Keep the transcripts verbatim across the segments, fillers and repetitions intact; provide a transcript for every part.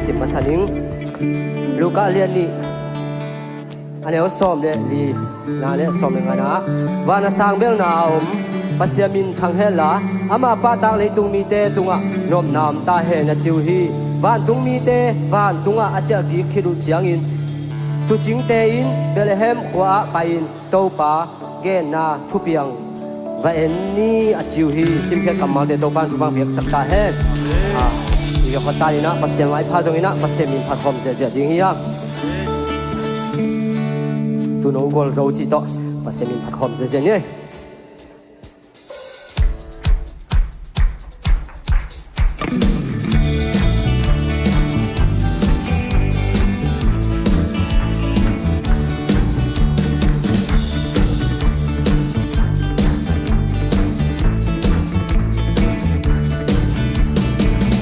Sim masa ning. Luka lian nih, a neu sawm le li na le sawm le nga na ah, van a sang belna a om Pasian min thang hen la, ama pahtak leitung mite tungah nopna om ta hen, a ci uh hi. Vantung mite vantungah a ciah kik khit uh ciangin tuucingte in Bethlehem khua ah pai-in Topa genna thupiang va en ni, a ci uh hi. Simkhiat kammalte Topa in thupha piaksak ta hen. Ah, i biak khawh ta ni na, Pasian maipha zong i na, Pasian min phat khawm ziahziah ding hi hang. Tuuno gualzo cih tawh Pasian min phat khawm ziahziah ni.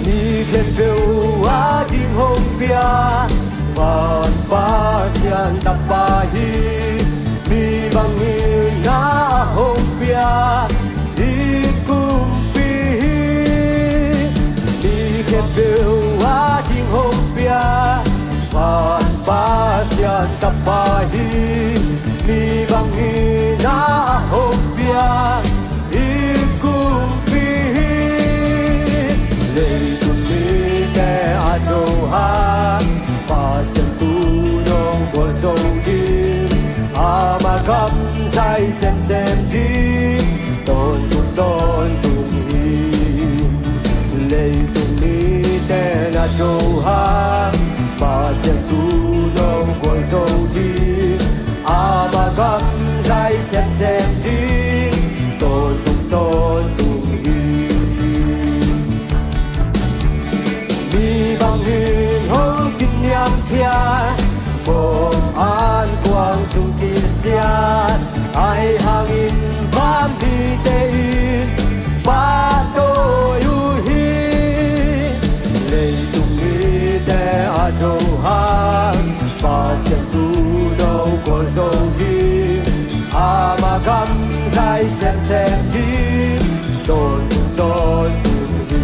Mi khempeuh a ding hong pia, van Pasian Tapa hi. Mi bangin na hong pia, i kumpi hi. Mi khempeuh a ding hong pia, van Pasian Tapa hi. Mi bangin na hong pia, i kumpi hi. Leitung mite a do hang, Pasian tuuno gualzo ding, ama gam zai semsem ding, tawntung tawntung hi. Leitung mite a do hang, Pasian tuuno gualzo ding, ama gam zai semsem ding, tawntung tawntung hi. Mi bangin hong kiniamkhiat, mawh an kuang sung kisiat, ahi hangin van mite in pahtawi uh hi. Leitung mite a do hang, Pasian tuuno gualzo ding, ama gam zai semsem ding, tawntung tawntung hi.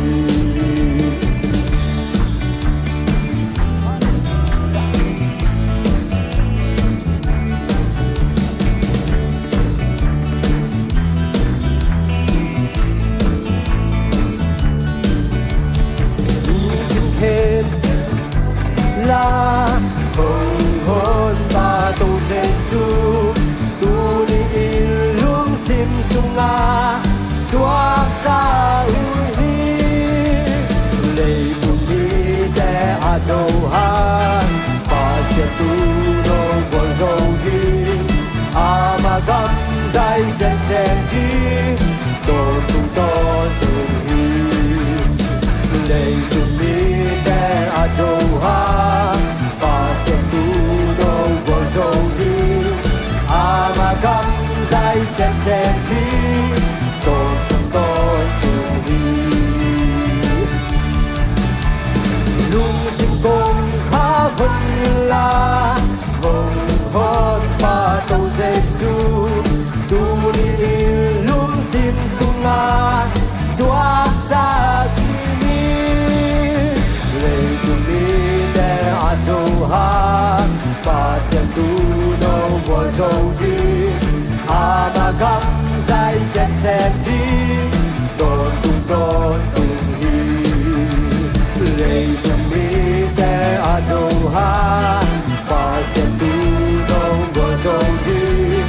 Lungsim khem la hong honpa To Jesu, tuni in lungsim sungah suakta uh hi. Leitung mite a do hang, Pasian tuuno gualzo ding, ama gam zai semsem ding, tawntung tawntung hi. Leitung mite a do hang, Pasian tuuno gualzo ding, ama gam zai semsem ding, tawntung tawntung hi. Lungsim kongkhak hon la hong honpa To Jesu, tuni in lungsim sungah suaksak hi. Leitung mite a do hang, Pasian tuuno gualzo ding, ama gam zai semsem ding, tawntung tawntung hi. Leitung mite a do hang, Pasian tuuno gualzo ding,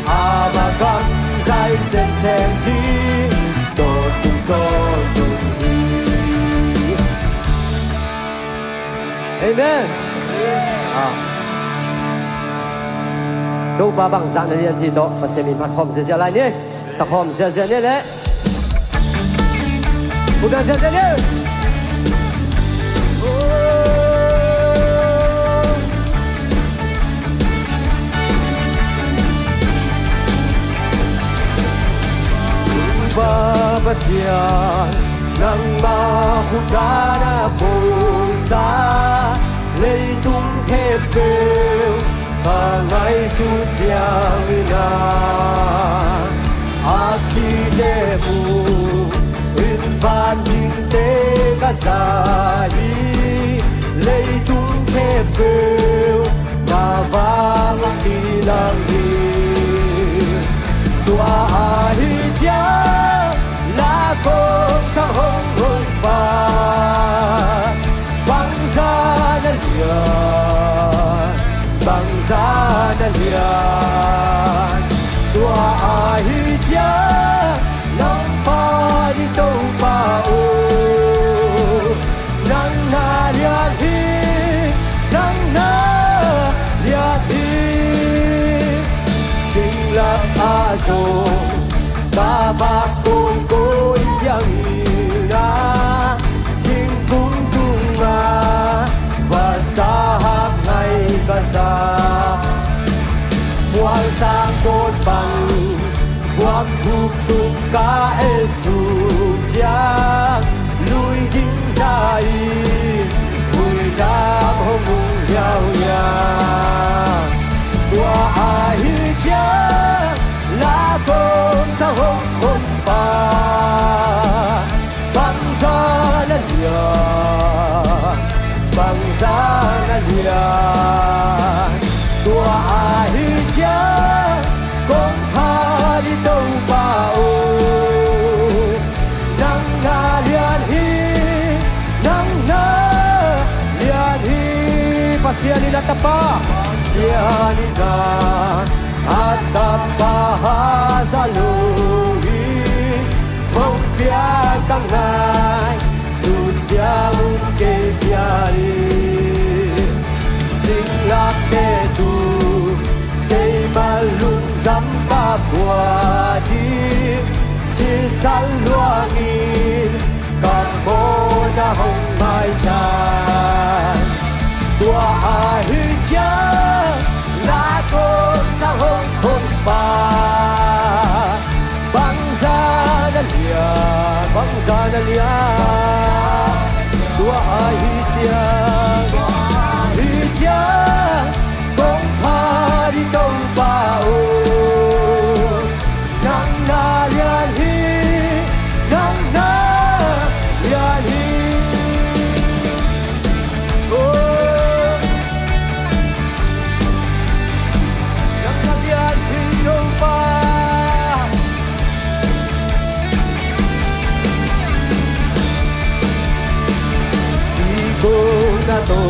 ama gam zai semsem ding, tawntung tawntung hi. Amen. Ah. Topa bangzah na lian cih tawh Pasian min phat khawm ziahziah lai ni. Sa khawm ziahziah ni leh. Pumpian ziahziah ni. Topa Pasian, nangmah khut a na puaksa, leitung khempeuh ka ngaihsut ciangin ah, aksite mu in, van mite ka za hi. Leitung khempeuh na vang kilang hi. Tua ahi ciang la kong sang hong hong pa, bangzah na lian, bangzah na lian. Tua ahi ciang nang pa i Topa aw, nang na lian hi, nang na lian hi. Singlam ah zong ka vak kawikawi ciangin ah, singkung tungah vasa hap ngai ka za. Mualsang cawn pan guam thuk sung ka et suk ciang, lui ging za-in huidam hong nung hiauhiau. Tua ahi ciang la kong sang hong hong pa, bangzah na lian, bangzah na lian. Tua ahi ciang kong phat i Topa aw, nang na lian hi, nang na lian hi. Pasian in a Tapa, Pasian in a a Tapa haza lo hi, hong piak ka ngaihsut ciang um kei phial hi. Singlamteh tung keimah lungdam ka pua ding, sisan luangin ka mawhna hong maisak. Tua ahi ciang la kong sang hong hong pa, bangzah na lian, bangzah na lian. Tua ahi ciang, ahi ciang kong phat i Topa aw, nang na lian hi, nang na lian hi. Oh, nang na lian hi Topa. Kiko na to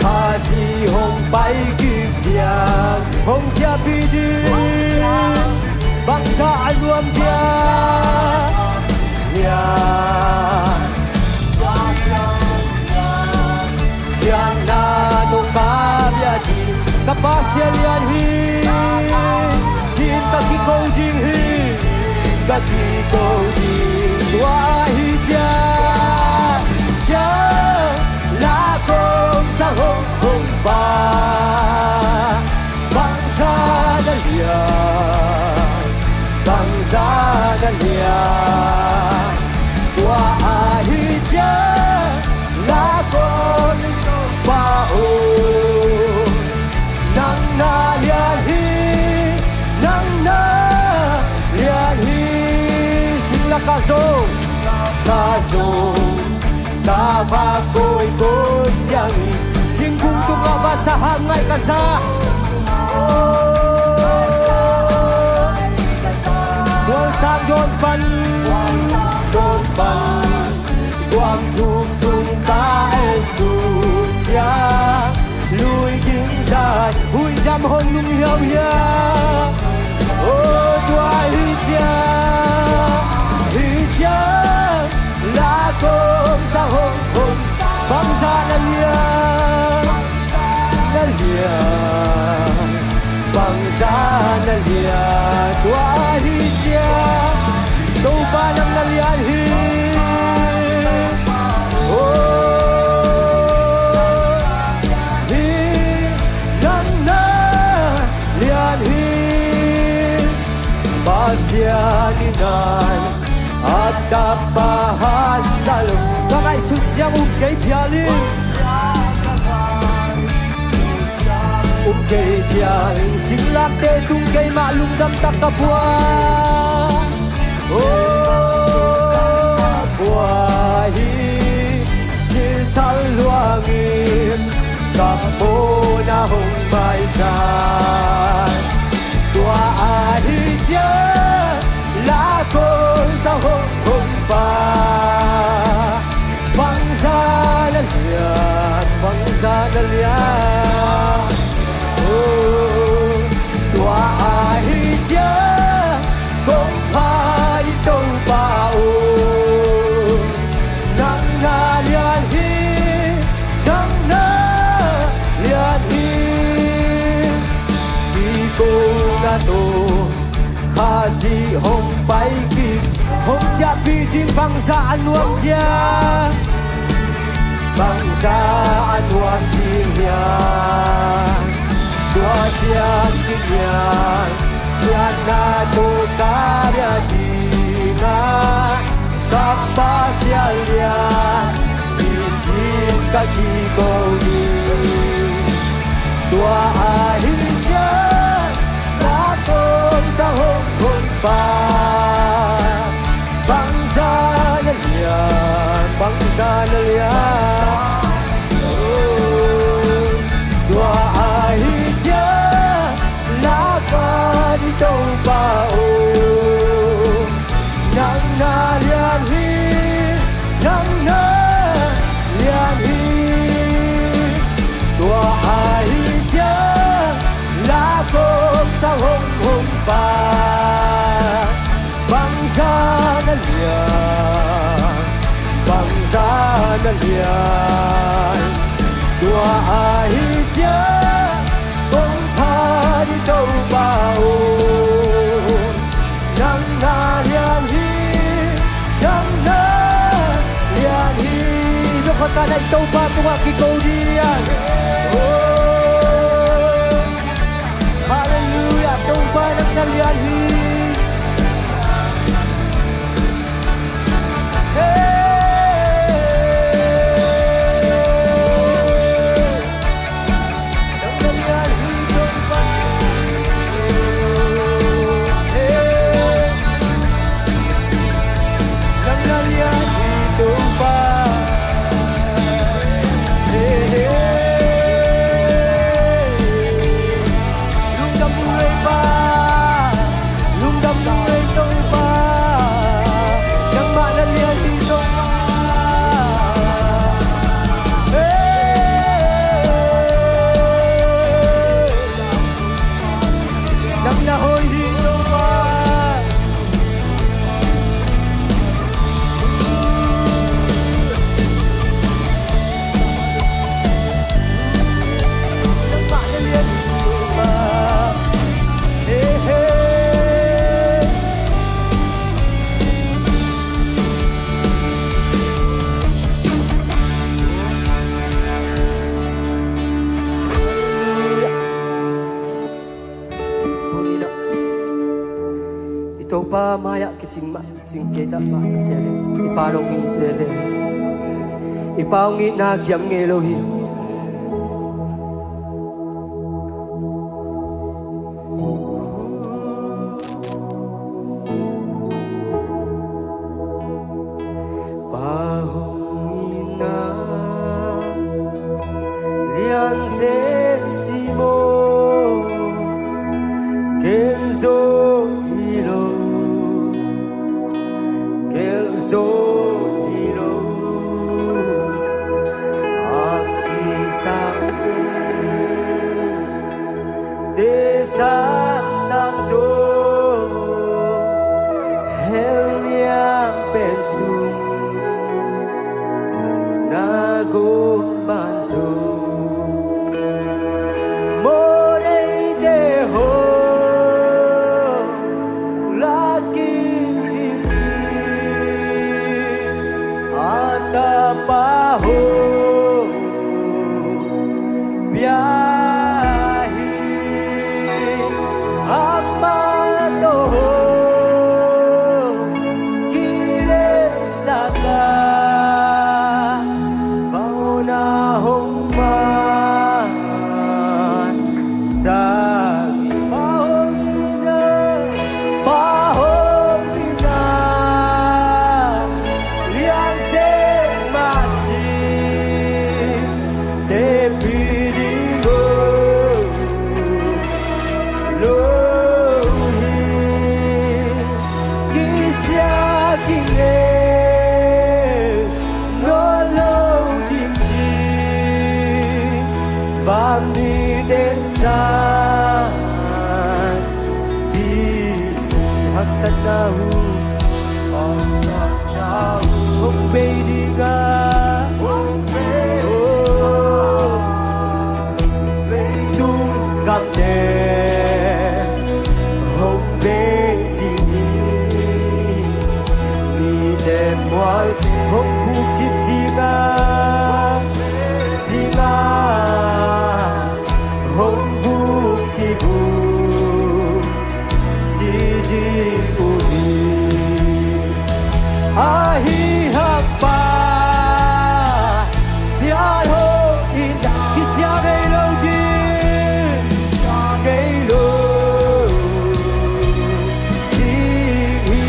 Khasi hong pai kik ciang hong ciahpih ding, bangzah a nuam diam hiam. Biakna tawh ka bia ding, ka Pasian lian hi, ci-in ka kiko ding hi, ka kiko ding. Tua ahi ciang, ciang la kong sang hong hong pa, bangzah na lian, bangzah na lian. Tua ahi ciang la kong pa aw, nang na lian hi, nang na lian hi. Singlamteh ah zong, ka zong ka vak kawikawi ciangin, singkung tungah vasa hap ngai ka za. Mualsang dawn pan, dawn pan guam thuk sung ka et suk ciang, lui ging za-in huidam hong nung hiauhiau. Oh, tua ahi ciang, ahi ciang la kong sang hong hong, bangzah na lian, na lian, bangzah na lian. Tua ahi ciang Topa nang na lian hi. Oh, hi, nang na lian hi. Pasian in a Tapa haza lo, ka ngaihsut ciang um kei phial hi. Um kei phial hi. Singlamteh tung keimah lungdam tak ka pua, oh, pua hi. Sin Sal luangin ka mawhna hong maisak. Tua ahi ciang la kong sa hong hong pa. Bangzah na lian, bangzah na lian. Oh, tua ahi ciang kong phat i Topa aw. Nang na lian hi, nang na lian hi. Kikona tawh Khazih hong pai kik, hong ciahpih ding bangzah a nuam diam. Bangzah a nuam ding hiam. Tua ciang kiniam, cianna tawh ka bia ding a, ka Pasian lian, picin ka kiko ding. Tua ahi ciang, la kong sa hong hong pa. Bangzah na lian, bangzah na lian. Oh, tua ahi ciang, la phat i Topa aw. Nang na lian hi, nang na lian hi. Tua ahi ciang, la kong sa hong hong pa. Bangzah na lian, bangzah na lian. Tua ahi ciang, kong phat i Topa aw. Nang na lian hi, nang na lian hi. Tua khat ta na i Topa tungah kiko ding. Oh. Halleluiah, Topa nang na lian hi. Hey. Nang na lian hi Topa. Hey. Nang na lian hi Topa. Hey, hey. Lungdam ung ei Pa, lungdam ung ei Topa. Nangmah na lian hi Topa. Hey. Nang na hoih hi Topa. Nangmah na lian hi Topa. Hey, hey. Tuni-in ah i Topa mai-ah kicing mah, cing kei ta mah ka sia le, i Pa dong i tu e ve. I Pa hong itna kiam ngei lo hi. Pa hong itna lian zen si maw, ken zo hi lo, ken zo hi lo, aksi sang e. Te sang sang zo, hell niam pen sung na gom ban zo. Modeite ho lakim ding ci a tapa ho pia hi. Amah tawh hong kilehsak a, vauhna hong mansak hi. Pa hong itna, pa hong itna lian zen mah si. Niten sang ding hi, haksatna uh hong bei ding a, oh, leitung gamte hong bei ding hi. Mite mual hong khukcip ding a, ding a, hong vukcip uh ci ding uh hi. Ahi hang Pasian hong itna kisia ngei lo ding, kisia ngei lo ding hi.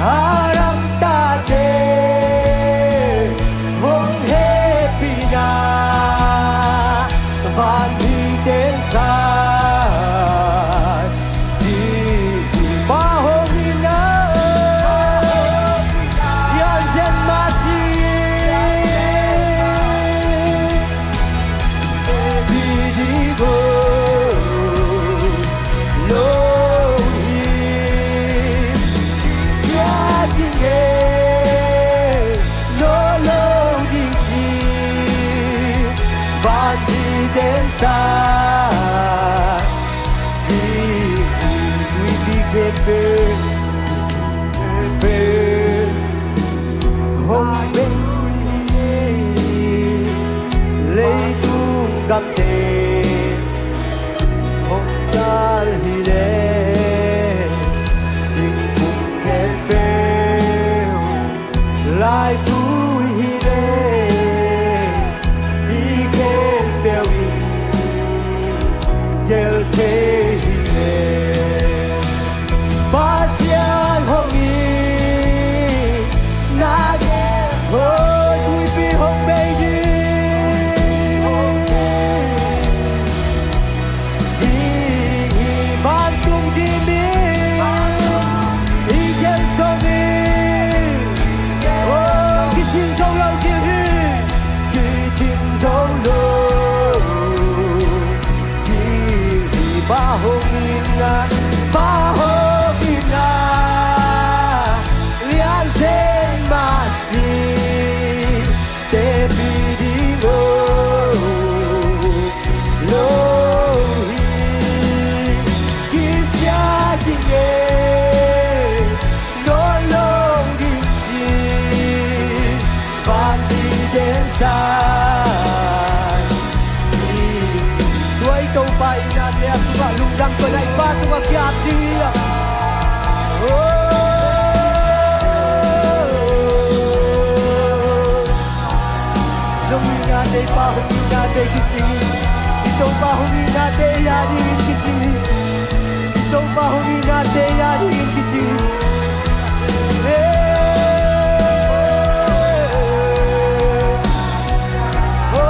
A dang tate hong hehpihna van mite sang ding hi. Pa hong itna, Lianzen Mercy, Teci ding uh lo hi. Sia ding e, lo lo ding ci, van mite sang ding hi. Tuipi khempeuh, khempeuh hong bei hi. Leitung gamte hong kal hi leh, singkung khempeuh laitui hi leh, mi khempeuh in gel thei hi leh, Pasian hong itna, hong tuipi hong bei ding, ding hi. Vantung ding mi i gen sawm ni, oh, kicin zo lo ding hi. Kicin zo lo ding hi. Pa hong itna, Pa hong itna, Lianzen Mercy, teci ding uh lo hi. Kisia ding e, nawn lo ding ci, van mite sang ding. Tua i Topa itnate a tungah lungdam ko na, i Pa tungah kiat ding hi a. Oh. Nong itnate, i Pa hong itnate kicing hi. I Topa hong itnate i a dingin kicing hi. I Topa hong itnate i a dingin kicing hi. Hey. Oh.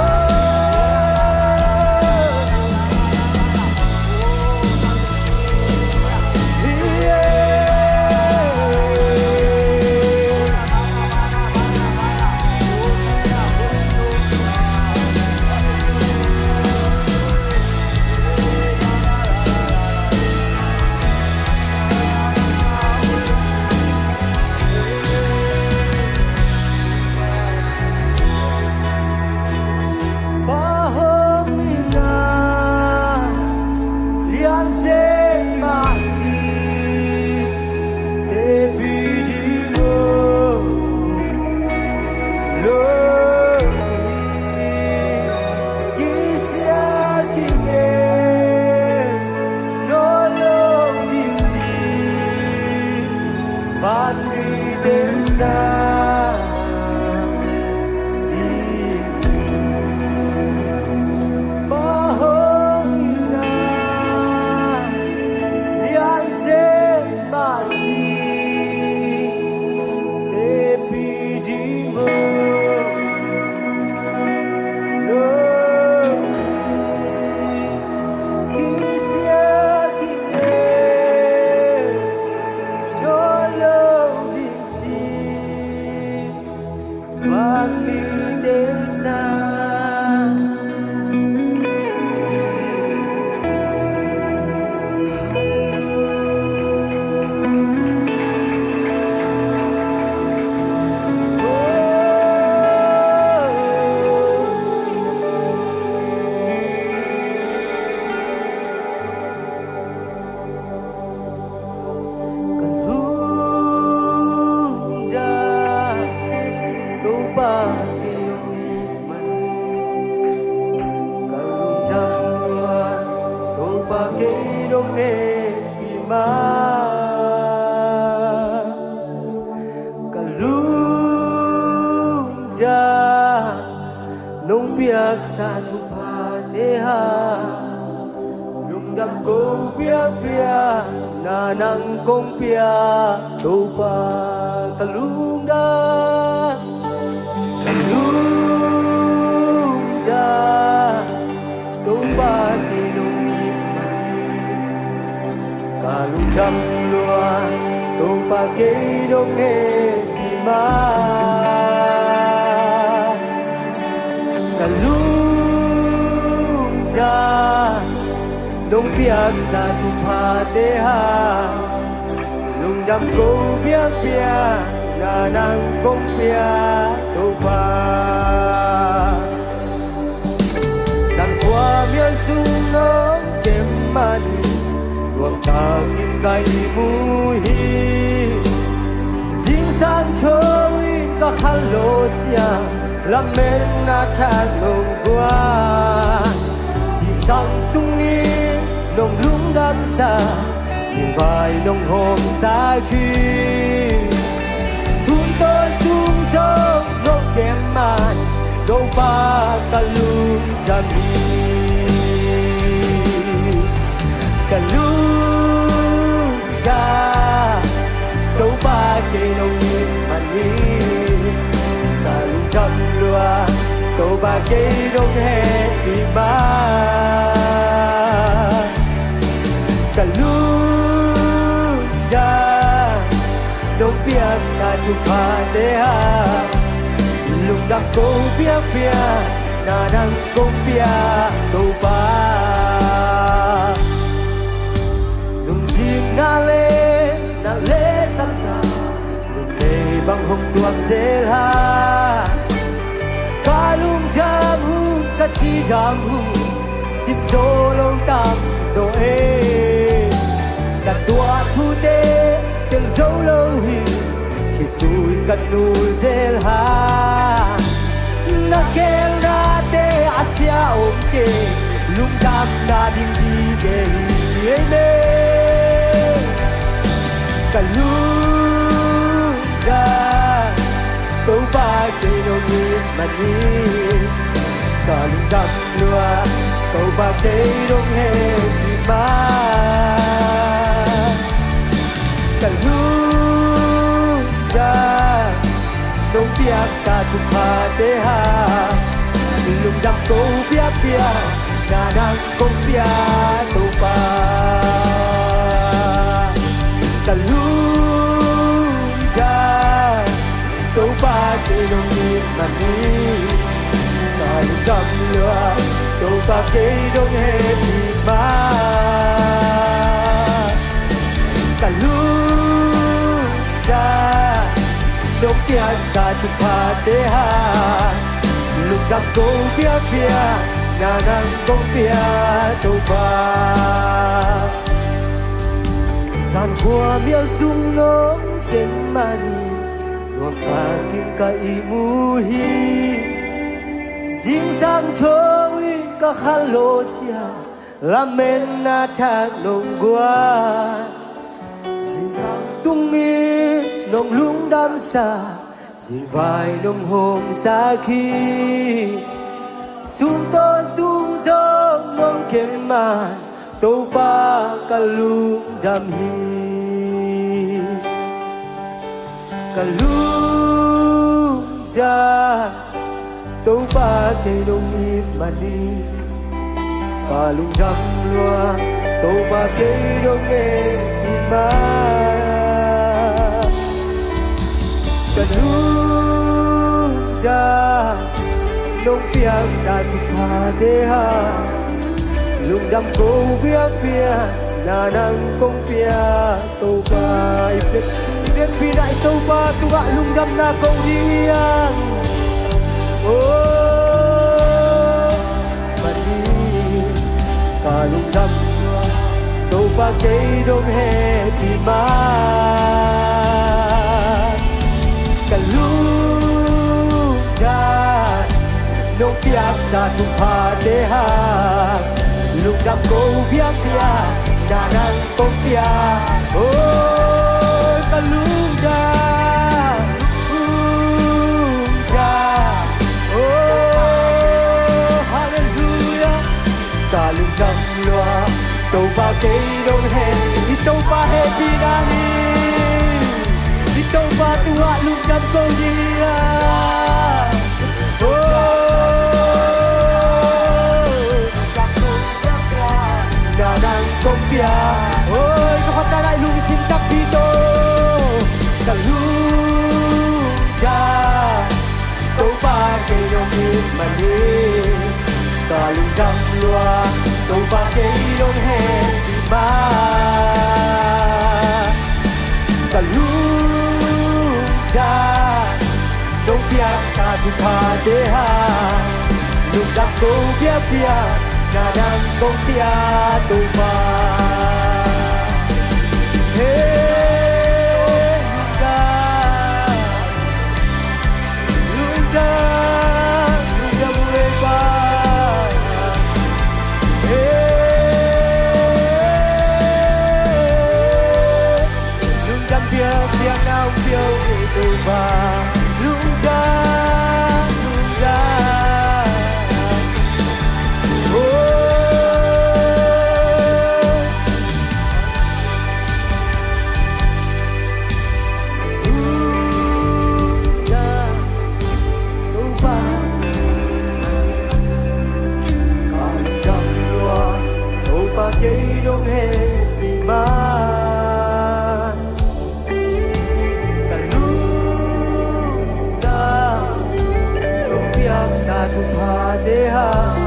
hehpih mah. Ka lungdam nong piaksa thuphate hang, lungdam ko piakpiak na nang kong pia Topa. Ka lungdam, ka lungdam Topa kei nong it man hi. Ka lungdam lua Topa kei nong hehpih mah. Ka lungdam nong piaksa thuphate hang, lungdam ko piakpiak na nang kong pia Topa. Zan khua mial sung nong kem man hi, luang takin ka ihmu hi. Zingsang tho in ka khanlawh ciang, lametna thak nong guan. Zingsang tungin nong lungdamsa, zingvai nong hawmsak hi. Sun tawntung zong nong kem man, Topa ka lungdam hi. Ka lungdam Topa kei nong it man hi. Ka lungdam lua Topa kei nong hehpih mah. Ka lungdam nong piaksa thuphate hang, lungdam ko piakpiak na nang kong pia Topa. Lungzikna le na letsakna, lungdei bang hong tuam zel hang. Ka lungdam uh, ka cidam uh, sim zo lo tam zo e. Ka tuah thute tel zo lo hi, khitui ka nul zel hang. Na gelnate a sia om kei, lungdamna ding ding kei hi. Amen. Ka lungdam Topa kei nong it man hi. Ka lungdam lua Topa kei nong hehpih mah. Ka lungdam nong piaksa thuphate hang, lungdam ko piakpiak na nang kong pia Topa. Ka lungdam Topa kei nong it man hi. Ka lungdam lua Topa kei nong hehpih mah. Ka lungdam nong piaksa thuphate hang, lungdam ko piakpiak na nang kong pia Topa. Zan khua mial sung nong kem man hi, luang takin ka ihmu hi. Zingsang tho in ka khanlawh ciang, lametna thak nong guan. Zingsang tungin nong lungdamsa, zingvai nong hawmsak hi. Sun tawntung zong nong kem man, Topa ka lungdam hi. Ka lungdam Topa kei nong it man hi. Ka lungdam lua Topa kei nong hehpih mah. Ka lungdam nong piaksa thuphate hang, lungdam ko piakpiak na nang kong pia Topa. I piak, i piakpihna i Topa tungah lungdamna ko ding hi hang. Oh, mani ka lungdam, Topa kei nong hehpih mah. Ka lungdam nong piaksa thuphate hang, lungdam ko piakpiak Na nang kong piak, oh, ka lungdam, lungdam, oh, hallelujah. Ka lungdam lua, Topa kei nong hehpih, i Topa hehpihna hi, i Topa tungah lungdam ko ni a. Oh, na nang kong piak, oi, ka khuata lai lungsim takpi tawh ka lungdam, Topa kei nong it manin, ka lungdam lua, Topa kei nong hehpih ma. Ka lungdam, nong piaksa thuphate hang, lungdam ko biakpiak, na nang kong piak Topa. Hey, lungdam, lungdam, lungdam uh ei Pa. Hey. Lungdam biakpiak na hong pia uh ei Topa. Lungdam, lungdam. Oh. Lungdam, Topa. Ka lungdam lua, Topa kei nong hehpih ma. Ka lungdam, nong piaksa thuphate hang,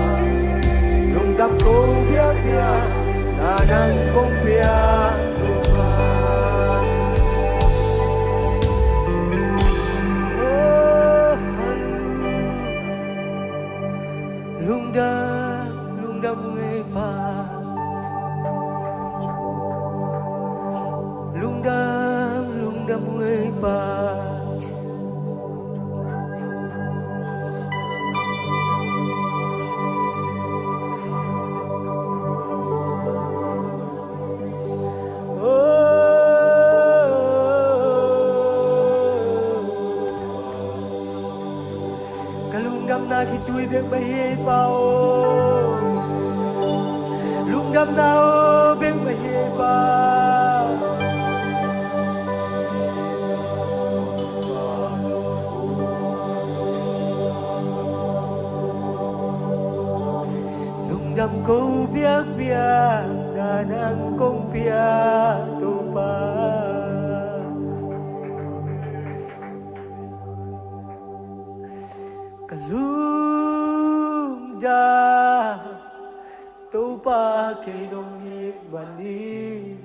lungdam ko biakpiak, na nang kong piak Topa. Oh, hallelujah. Lungdam, lungdam uh ei Pa. Lungdam, lungdam uh ei Pa. Oh. Ka lungdamna khitui bek mah hi ei Pa aw. Lungdamna aw bek mah hi ei Pa. Lungdam ko biakpiak, na nang kong piak Topa. Ka lungdam, Topa kei nong it manin,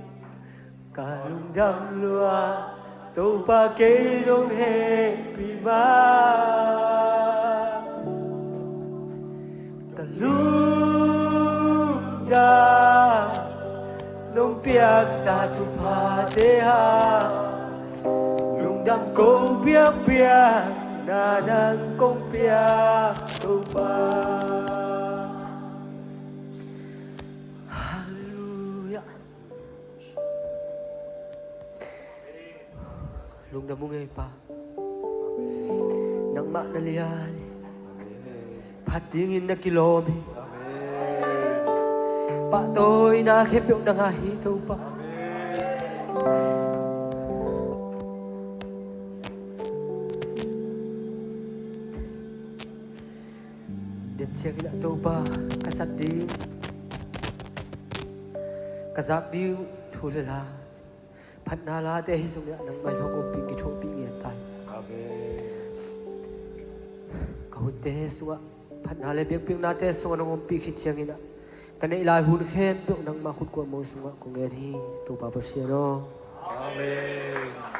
ka lungdam lua, Topa kei nong hehpih ma. Ka lungdam, nong piaksa thuphate hang, lungdam ko biakpiak, na nang kong piak Topa. Hallelujah. Lungdam ung ei Pa. Nangmah na lian hi. Phat dingin na kilawm hi. Pahtawina khempeuh nang a hi Topa. Denciangin ah Topa ka zat ding, ka zak ding thu le la, phatna late ahi zongin ah nangmah in hong ompih, kithuahpih ngiat ta in. Amen. Ka hunte sungah phatna le biakpiaknate sungah nong ompih khit ciangin ah ka neih lai hun khempeuh nangmah khut kuahmo sungah kong ngen hi Topa Pasian aw. Amen.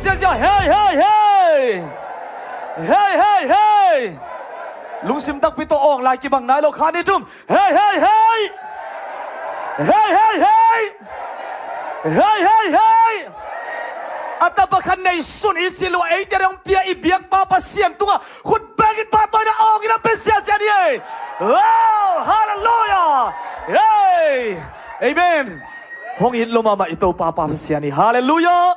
Ziazia, hei, hei, hei. Hei, hei, hei. Lungsim takpi tawh awng lai kibang nai lo, khat, nih, thum. Hei, hei, hei. Hei, hei, hei. Hei, hei, hei. A tapa khat nei sun i si lua, eite dong pia i biakpa Pasian tungah khut bengin pahtawina awngin a pia ziazia ni ei. Oh, hallelujah. Hey. Amen. Hong it lo mahmah i Topa Pasian hi. Hallelujah.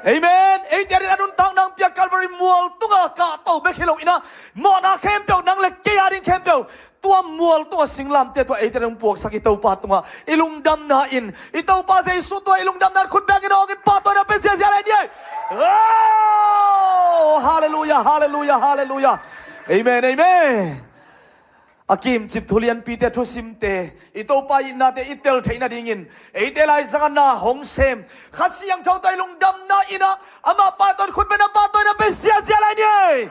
Amen. Eite adingin a nuntak nang pia Calvary mual tungah kahto bek hi lo in a, mawhna khempeuh nang le kei ading khempeuh tua mual tungah singlamteh tua eite ading puaksak i Topa tungah i lungdamna in, i Topa Jesu tua i lungdamna in khut bengin awngin pahtawina pia ziazia lai ni ei. Oh, hallelujah, hallelujah, hallelujah. Amen, amen. A kimcip thulianpite, thusimte, i Topa itnate i tel theih nadingin eite laizangah na hong sem Kha Siangtho tawh i lungdamna in a, amah pahtawi khut bengin pahtawina pia ziazia lai ni ei.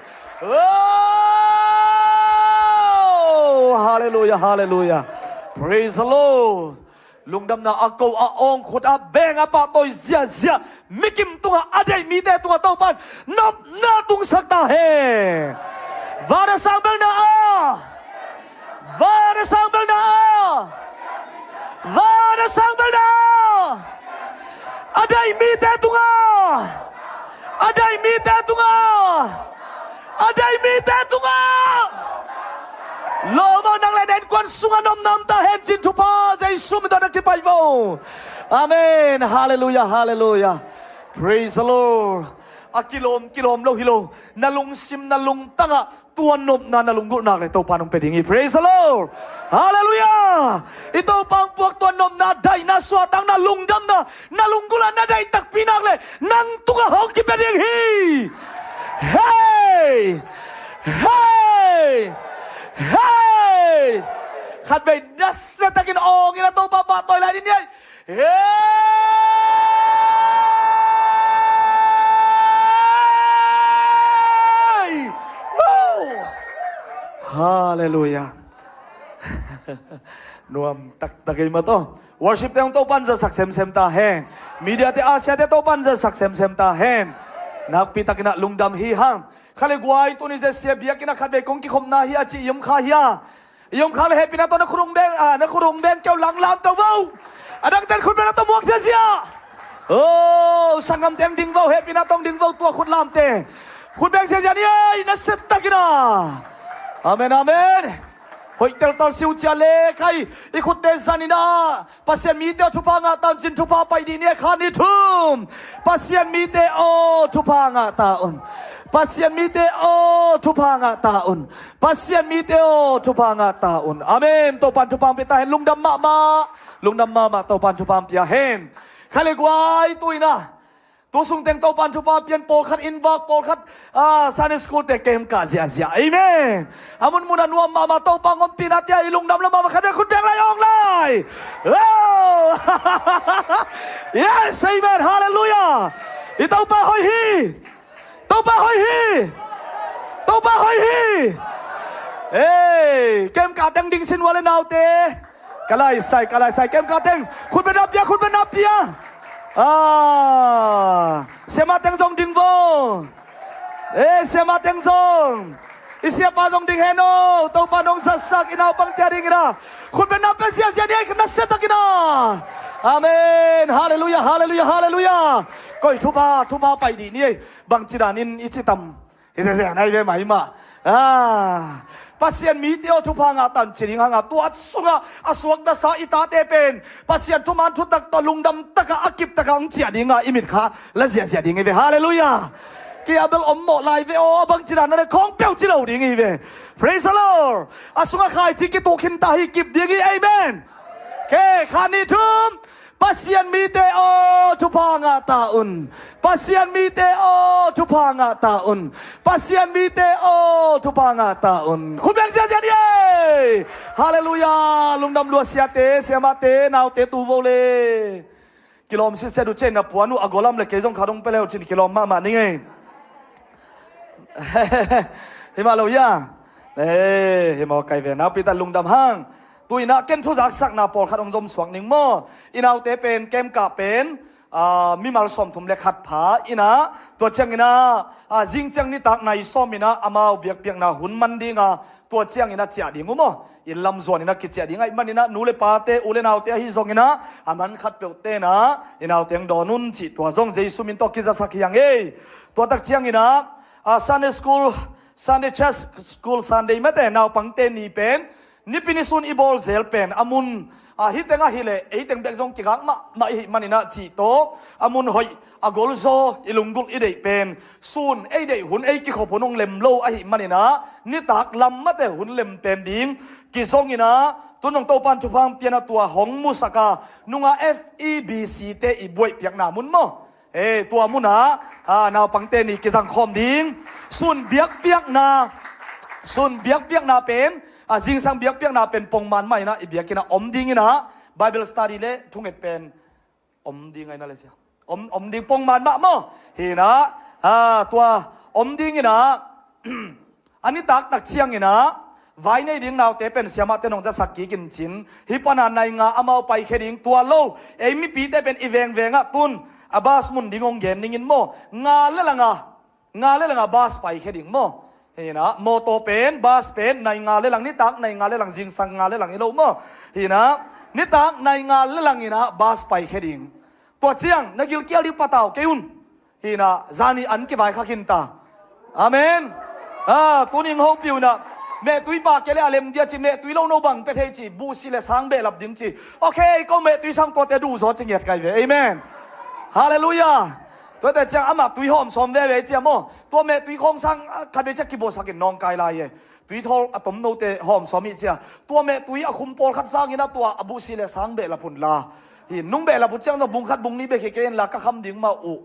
Oh, hallelujah, hallelujah. Praise the Lord. Lungdamna a ko, a awng, khut a beng, a pahtawi ziazia, mikim tungah, a deih mite tungah Topan nopna tungsak ta hen. Van a sang belna a, van a sang belna a, van a sang belna a, a deih mite tungah, a deih mite tungah, a deih mite tungah. Lawm aw, nang le na innkuan sungah nopna om ta hen, cin thupha Jesu min tawh na kipai vo. Amen. Hallelujah, hallelujah. Praise the Lord. A kilawm, kilawm lo hi lo. Na lungsim, na lungtangah tua nopna na lunggulh nak le Topa nong pia ding hi. Praise the Lord. Hallelujah. I Topa hong puak tua nopna, daihna, suahtakna, lungdamna na lunggulh ah na daih takpi nak le nang tungah hong kipia ding hi. Hei! Hei! Hei! Khatvei nasiatakin awngin a Topa pahtawi lai ni ei. Hei! Woo! Hallelujah. Nuam taktak ei mah tawh. Worship te hong Topan zatsak semsem ta hen. Media te, Asia te Topan zatsak semsem ta hen. Nakpi takin a lungdam hi hang. Kha le guai, tuni zia sia biakinn ah khatvei kong kikhopna hi a ci i om kha hia? I om kha le hehpihna tawh na khut hong beng, ah, na khut hong beng kei un, langlam to vo. A dangte in khut beng na tawh muak ziazia. Oh, sanggamte hong ding vo, hehpihna tawh hong ding vo, tua khut lamte. Khut beng ziazia ni ei, nasiatakin a. Amen, amen. Hoih teltal siucia le khai, i khutte zanin a, Pasian mite aw thupha ngah ta un, cin thupha pai dih ni ei, khat, nih, thum. Pasian mite aw thupha ngah ta un. Pasian mite aw thupha ngah ta un. Pasian mite aw thupha ngah ta un. Amen. Topan thupha hong pia ta hen, lungdam mahmah. Lungdam mahmah, Topan thupha hong pia hen. Kha le guai, tu in a, tu sung teng Topan thupha pian, pawlkhat inn vak, pawlkhat, ah, Sunday school te kem kah ziahziah. Amen. A munmun a nuam mahmah, Topa hong ompihna te ah i lungdam lo mahmah, khat vei khut beng lai, awng lai. Oh! Yes, amen. Hallelujah. I Topa hoih hi. Topa hoih hi. Topa hoih hi. Ei, kem kah teng ding sin, u le naute. Ka laisai, ka laisai, kem kah teng. Khut beng na pia, khut beng na pia. Ah, siamah teng zong ding vo. Eh, siamah teng zong. I siapa zong ding hen aw. Topa nong zatsak i naupangte a dingin a, khut beng na pia ziazia ni ei, nasiatakin a. Amen. Hallelujah, hallelujah, hallelujah. Koi thupha, thupha pai dih ni ei. Bangci danin i ci tam? Hi zezeh nai ve mai mah. Ah, Pasian mite aw thupha ngah ta un ci ding hang a, tua sungah a suakta sa i tate pen Pasian thuman thutak tawh lungdam takah a kip takah hong ciah ding a, i mitkha la ziahziah ding hi ve. Hallelujah. Kei a bel om mawh lai ve aw, a bangci dan a le khawng peuh ci lo ding hi ve. Praise the Lord. A sungah khaici kituh khin ta hi, kip ding hi. Amen. Kei, khat, nih, thum. Pasian mite aw thupha ngah ta un. Pasian mite aw thupha ngah ta un. Pasian mite aw thupha ngah ta un. Khut beng ziazia ni ei. Hallelujah. Lungdam lua siate, siamahte, naute, tu vo le. Kilawm sitset uh cin, na puan uh a golam le kei zong khat hong pia le uh cin kilawm mahmah ning ei. Hi mah lo hia? Eh, hi maw, kai ve, nakpi tak lungdam hang. Tu in a ken thu zaksakna pawlkhat hong zom suak ning maw. I naute pen, kem kah pen, ah, mimal sawmthum le khat pha in ah, tua ciangin ah, ah, zing ciang nitak nai sawm in ah amau biakpiakna hun man ding a, tua ciangin ah ciah ding uh maw. Inn lam zuan in ah kiciah ding ahih manin ah, nu le pate, u le naute ahi zongin ah, a man khat peuhte in ah i naute hong dawn un cih tua zong Jesu min tawh kizasak hi hang ei. Tua tak ciangin ah, ah, Sunday school, Sunday church school, Sunday mate naupangte ni pen, nipi ni sun i bawl zel pen a mun, ah, hih teng ahih leh ei teng bek zong kigak mahmah i hih manin ah cih tawh, a mun hoih, a golzaw, i lunggulh i deih pen, sun ei deih hun, ei kikhop hun hong lem lo ahih manin ah, nitak lam mate hun lem pen ding kizongin ah, tun zong Topa'n thupha hong pia in ah tua hong musak a, nung a F E B C te i buaih piakna mun maw. Eh, tua mun ah, ah, naupangte ni kizang khawm ding. Sun biakpiakna, sun biakpiakna pen, ah, zingsang biakpiakna pen pongman mah in ah i biakinn ah om ding in ah, Bible study le thunget pen om ding a hi na le sia. Om, om ding pongman mah maw. Hi in ah, ah, tua om ding in ah, a nitak tak ciangin ah, vai nei ding naute pen siamahte nong zasak kik in cin. Hih pan a nai nga amau paikhia ding, tua lo ei mipite pen i vengveng ah tun, a bus mun ding hong gen ning in maw. Nga le lang a, nga le lang a bus paikhia ding maw. Hi in ah, mawtaw pen, bus pen, nai nga le lang, nitak nai nga le lang, zingsang nga le lang hi lo maw. Hi in ah, nitak nai nga le lang in ah bus paikhia ding. Tua ciang na gilkial ding patau kei un. Hi in ah, zani an kivaikhak hi ta. Amen. Ah, tuni hong hopih un ah, mehtui pah kei leh a lem dia ci, mehtui lo no bang pia thei ci, buhsi le sang behlap ding ci. Okay, ko mehtui sang tuate duh zaw ci ngiat kai ve. Amen. Halleluiah. Tuate ciang amah tui hawm sawm veve cia maw. Tua mehtui khawng sang, ah, khat vei ciang kibuaksak in nawngkai lai e. Tui thawl a tom note hawm sawm hi cia. Tua mehtui a khum pawlkhat sangin ah tua a buhsi le sang behlap un la. Hi, nung behlap uh ciang zong bung khat bung nih bek hi kei in la, ka kham ding mah uh.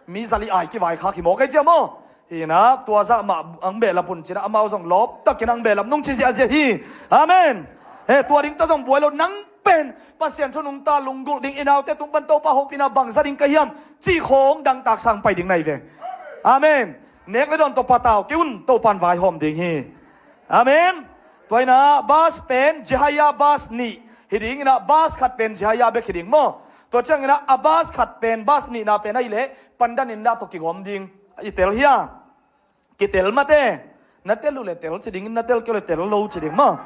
Mi zali ai kivaikhak hi maw kei cia maw. Hi in ah, tua zah mah ang behlap un ci in ah, amau zong lawptakin ang behlap nung ci ziahziah hi. Amen. He, tua ding tawh zong buai lo, nang pen Pasian thu nungta lunggulh ding, i naute tung pan Topa hopihna bangza ding ka hiam cih khawng dangtak sang pai ding na hi ve. Amen. Nek le dawn tawh patau kei un, Topa'n vaihawm ding hi. Amen. Tua in ah bus pen Jehaia bus nih hi ding in ah, bus khat pen Jehaia bek hi ding maw. Tua ciangin ah a bus khat pen, bus nihna pen ahih leh pandan in dah tawh kigawm ding. I tel hia? Kitel mate. Na tel uh le tel ci ding, na tel kei uh le tel lo ci ding maw.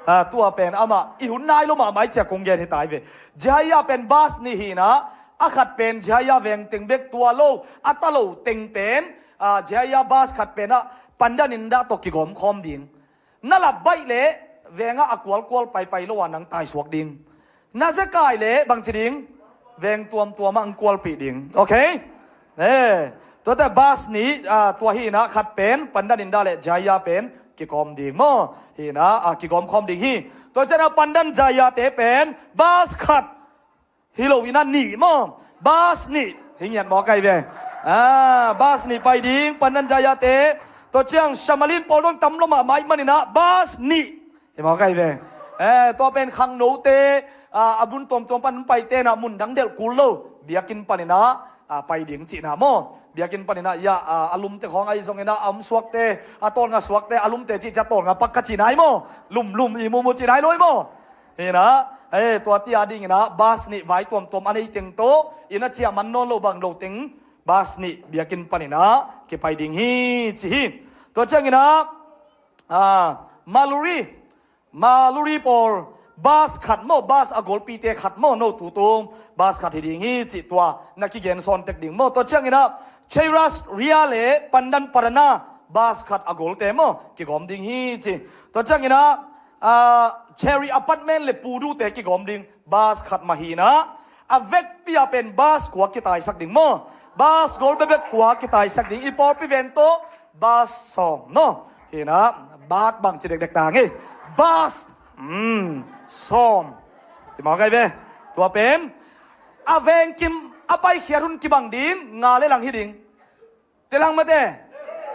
Ah, tua pen amah i hun nai lo mahmah i cia kong gen hi ta hi ve. Jehaia pen bus nih hi in ah, a khat pen Jehaia veng teng bek, tua lo a ta lo teng pen, ah, Jehaia bus khat pen ah pandan in dah tawh kigawm khawm ding. Na lap baih leh veng ah a kualkual paipai lo a nang taisuak ding. Na zekai leh bangci ding, veng tuamtuam ah ang kualpih ding. Okay? Eh, tuate bus nih, ah, tua hi in ah khat pen pandan in dah leh Jehaia pen kikawm ding maw. Hi in ah, ah, kigawm khawm ding hi. Tua ciang ah pandan Jehaia te pen bus khat hi lo in ah nih maw. Bus nih. Hi ngiat maw kai ve. Ah, bus nih pai ding, pandan Jehaia te. Tua ciang Samaria pawl dong tam lo mahmah ahih manin ah bus nih. Hi maw kai ve. Eh, tua pen khangnote, ah, a mun tuamtuam pan paite in ah mun dang delh kul lo. Biakinn panin ah, ah, pai ding cihna maw. Biakinn panin ah, ya, ah, a lumte khawng ahi zongin ah, a om suakte, a tawlnga suakte, a lumte cih cia tawlnga pak ka ci nai maw. Lumlum i mumu ci nai lo hi maw. Hi in ah, eh, tua tia dingin ah, bus nih vai tuamtuam a nei teng tawh, inn a ciah man nawn lo bang lo teng, bus nih biakinn panin ah kipai ding hi, ci hi. Tua ciangin ah, ah, Maluri, Maluri pawl, bus khat maw, bus a golpite khat maw, no tutung, bus khat hi ding hi, cih tua na kigen sawn tek ding maw. Tua ciangin ah, Cheras Ria le Pandan Parana, bus khat a golte maw, kigawm ding hi, ci. Tua ciangin ah, ah, Cherry Apartment le Pudu te kigawm ding, bus khat mah hi in ah, a vekpi ah pen bus kua kitaisak ding maw. Bus gol bekbek kua kitaisak ding, i pawlpi ven tawh bus sawm no. Hi in ah, bat bang ci dekdek ta ngei. Bus, hmm, sawm. Hi maw kai ve. Tua pen a veng kim a paikhiat hun kibang ding, nga le lang hi ding. Tel hang mate.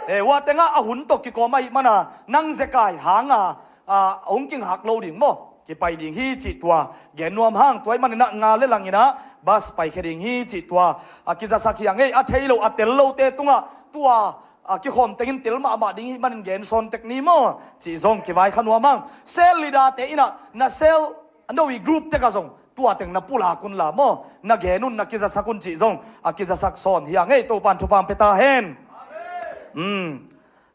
Eh, ua tengah a hun tawh kikawm ahih mana nang zekai hanga, ah, hong kinghak lo ding maw. Kipai ding hi cih tua gen nuam hang. Tua ahih manin ah nga le langin ah bus paikhia ding hi cih tua a kizasak hi a ngei, a thei lo a tel lote tungah tua a kikhawm tengin tel mahmah ding hi manin gen sawn tek ni maw, cih zong kivaikha nuam hang. Cell leader te in ah na cell, no i group tek ah zong tua teng na pulak un la maw, na gen un, na kizasak un cih zong a kizasak sawn hi a ngei. Topan thupha pia ta hen. Um,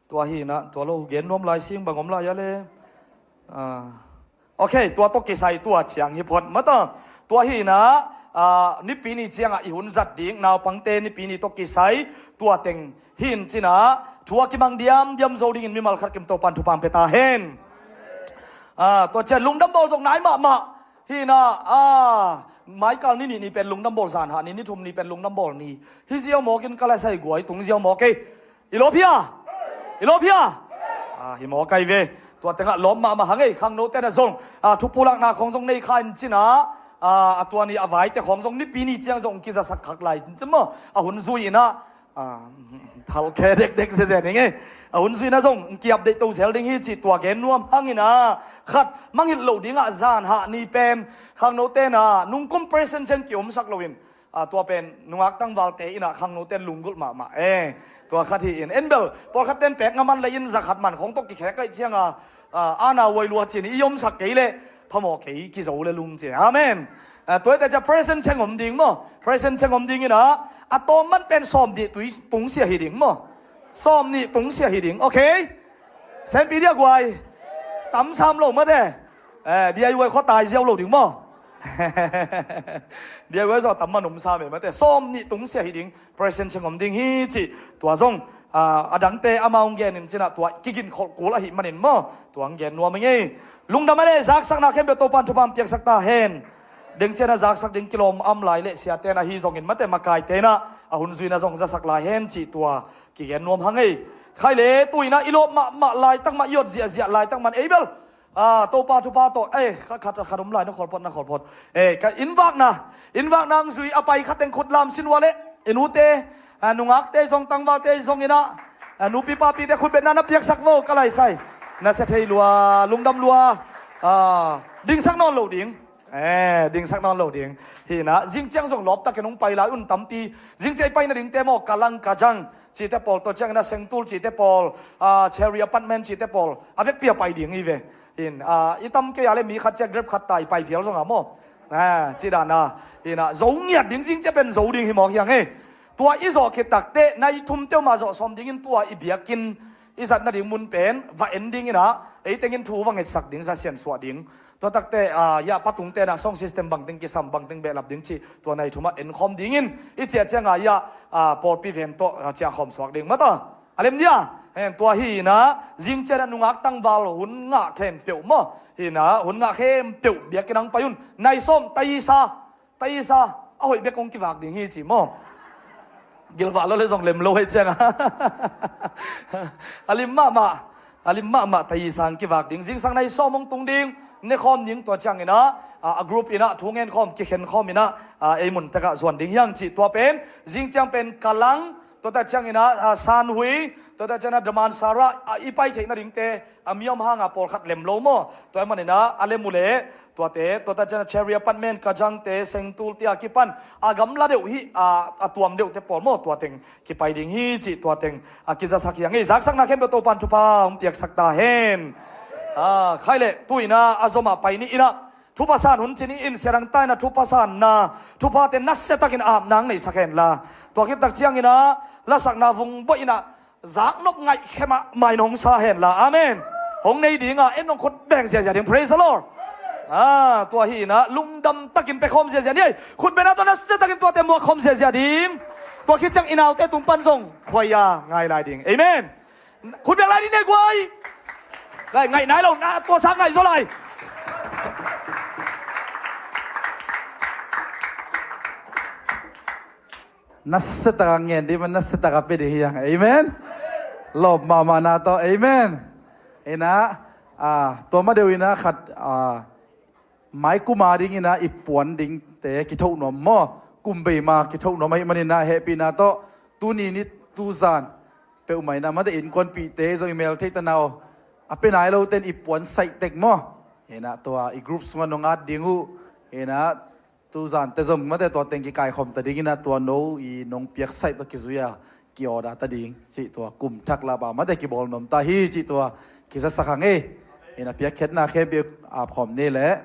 tua hi na, tua lo gen nuam lai sing bang om lai a le. Ah, ok, tua tawh kisai tua ciang hi phot mata. Tua hi na, ah, nipi ni ciangah i hun zat ding, naupangte nipi ni tawh kisai tua teng hi in cina, thu a kimang diamdiam zo dingin mimal khat kim Topan thupha pia ta hen. Ah, tua ciang lungdam bawl zong nai mahmah. Hi na, ah, maikal ni nih ni pen lungdam bawl, zan hah ni, ni thum ni pen lungdam bawl ni. Hi ziau mawk in ka la sai guai tung ziau mawk ei. I lawp hia? I lawp hia? Ah, hi mawk ai ve. Tua tengah lawp mahmah hang ei, khangno tena zong. Ah, thupulakna khong zong nei kha in cina. Ah, a tua ni a vaite khong zong nipi ni ciang zong kizasak khak lai. Cin maw? A hun zui ina. Ah, thal khe dekdek zezen ing ei. A hun zui na zong ki update to zel ding hi cih tua gen nuam hang ina. Khat, mangngilh lo dingah zan hah ni pen khangno tena nungkum present cen ki omsak lo in. Ah, tua pen nungak tangvalte ina khangno ten lunggulh mahmah. Eh, tua khat hi in. En bel, pawlkhat ten pek nga man lei in za khat man khong tawh kikhek ai cianga, ah, ana uai lua cin i omsak kei le phamawh kei kizo le lung ci. Amen. Ah, tua ite cia present ceng om ding maw? Present ceng om ding ina, a tawm man pen sawm nih tui tungsia hi ding maw? Sawm nih tungsia hi ding, ok? Senpi dia guai. Tam sam lo mate. Eh, D I Y khuatai ziau lo ding maw? D I Y zaw tam man um sa me mate. Sawm nih tungsia hi ding, present ceng om ding hi cih. Tua zong, ah, a dangte amau gen in cina tua kigin kholh kul ahi manin maw? Tua ang gen nuam ing ei. Lungdam a le zaksakna khempeuh Topan thupha piaksak ta hen. Deng ciana zaksak ding kilawm am lai le siate na hi zongin mate makai tena a hun zuina zong zasak lai hen cih tua kigen nuam hang ei. Khai le tuina i lawp mahmah laitak mah i ot ziahziah laitak man ei bel. Ah, Topa thupha tawh, eh, khat, khat, khat om lai, na kholphot, na kholphot. Eh, ka inn vakna, inn vakna ang zui a pai khat teng khut lam sin ua le, i nute, ah, nungakte zong, tangvalte zong ina, ah, nupi papite khut betna na piaksak vo, ka lai sai. Na sia thei lua, lungdam lua, ah, dingsak nawn lo ding. Eh, dingsak nawn lo ding. Hi na, zing ciang zong lawp takin hong pai lai un tampi. Zing ciang i pai nadingte maw, Kalang Kajang cihte pawl, tua ciang ina Sengtul cihte pawl, ah, Cherry Apartment cihte pawl. A vekpi a pai ding hi ve. Hin, ah, i tam kei a le mi khat ciang Grab khat ta i pai phial zong a maw. Ah, ci dan a. Hi na, zo ngiat ding, zing ciang pen zo ding hi mawk hiang e. Tua i zawh khit takte, nai thum teuh mah zawh sawm dingin tua i biakinn i zat nading mun pen va en ding ina, ei tengin thu va ngetsak ding, va siansuah ding. Tua takte, ah, ya, patung tena sound system bangteng kisam, bangteng behlap ding cih, tua nai thumah en khawm dingin i ciah ciangah ya, ah, pawlpi ven tawh, ah, ciah khawm suak ding mata. A lem dia, hen tua hi ina, zing ciana nungak tangval hun ngah khempeuh maw. Hi ina, hun ngah khempeuh biakinn ang pai un, nai sawm taisa, taisa a hoih bek kong kivak ding hi ci maw? Gilvah lo le zong lem lo hei cianga. A lim mahmah, a lim mahmah taisa ang kivak ding. Zingsang nai sawm hong tung ding, ne khawm ding tua ciang ina, a, a group ina, thu ngen khawm, kikhen khawm ina, a, ei mun tekah zuan ding hiang cih tua pen, zing ciang pen Kalang, tua ta ciang ina, a, Sanhui, tua ta ciang ina Damansara, a, i pai theih nadingte, a mi om hanga pawlkhat lem lo maw? Tua ahih manin a lem uh leh tuate, tua ta ciang a Cherry Apartment, Kajangte, Sengtul te a kipan a gamla deuh hi, a, a tuam deuhte pawl maw? Tua teng kipai ding hi cih tua teng a kizasak hi a ngei. Zaksakna khempeuh Topan thupha hong piaksak ta hen. A, khai leh tu ina a zomah pai ni ina thupha san hun ci ni in, siadang ta ina thupha sanna, thuphate nasiatakin apna ang neihsak hen la. Tua khit tak ciang ina lasakna vung buai ina zaknop ngaih khemah mai nong sa hen la. Amen. Hong nei dinga en nong khut beng ziazia ding. Praise the Lord. A, tua hi ina lungdam takin pe khawm ziazia ni ei. Khut beng a tawh nasia takin tuate muak khawm ziazia ding. Tua khit ciang i naute tung pan zong khuaia ngai lai ding. Amen. Khut beng lai ding nei guai. Ngai, ngai nai lo na tua sa ngai zaw lai. Nasiataka ngen dih man nasiataka pe dih hiang. Amen. Lawp mahmahna tawh. Amen. Ina, a, tua ma deuh ina khat, a, mai kuma ding ina i puan dingte kithoh nuam maw? Kum bei ma kithoh nuam ahih manin a hehpihna tawh tuni ni tuzan peuhmah ina mate innkuanpihte zong i mel theih ta na aw. A pe nai loten i puan saih tek maw? Ina tua i group sungah nong at ding uh. Ina tuzante zong mate tua teng kikaikhawm ta dingin a tua no i nong piaksaih tawh kizui a ki-order ta ding cih tua kum thak lah bang mate kibawl nuam ta hi cih tua kizasak hang ei. Ina piakkhiatna khempeuh apkhawm ni leh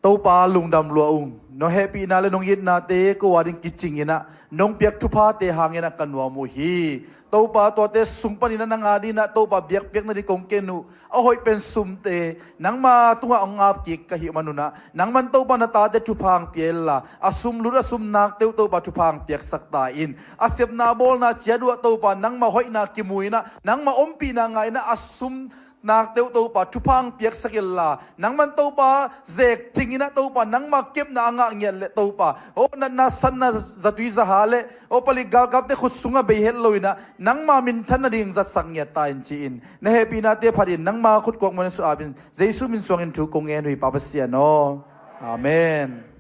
Topa, lungdam lua ung. Nong hehpihna le nong itnate ko a ding kicing in ah, nong piak thuphate hangin ah ka nuam uh hi. Topa, tuate sung panin ah nang a dingin ah Topa, biakpiakna ding kong ken uh a hoih pen sumte nangma tungah hong ap kik ka hih manun ah, nangman Topa na tate thupha hong pia inla, a sum lut a sum nakte uh Topa thupha hong piaksak ta in. A sepna a bawlna ciat uh ah Topa, nangma hoihna kimu in ah, nangma ompihna ngah in ah, a sum nakte uh Topa thupha hong piaksak inla, nangman Topa zek cing in ah Topa, nangma kepna a ngah ngiat leh Topa, aw natna satna zatui zaha leh aw palik galkapte khut sungah bei het lo in ah, nangma minthan nading zatsak ngiat ta in, ci-in na hehpihnate phat in nangma khut kuak muan in suah ap in, Jesu min suangin thu kong ngen uh hi, Pa Pasian aw. Amen.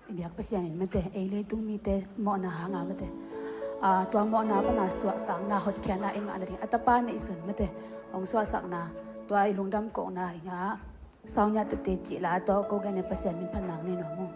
I biak Pasian in mate, ei leitung mite mawhna hanga mate, a, tua mawhna pana suahtakna hotkhiatna i ngah nading a Tapa neihsun mate, hong suahsakna, tua i lungdam kohna i ngah. Saunya tete cih la tawh ko gen in Pasian min phatna nei nuam ung.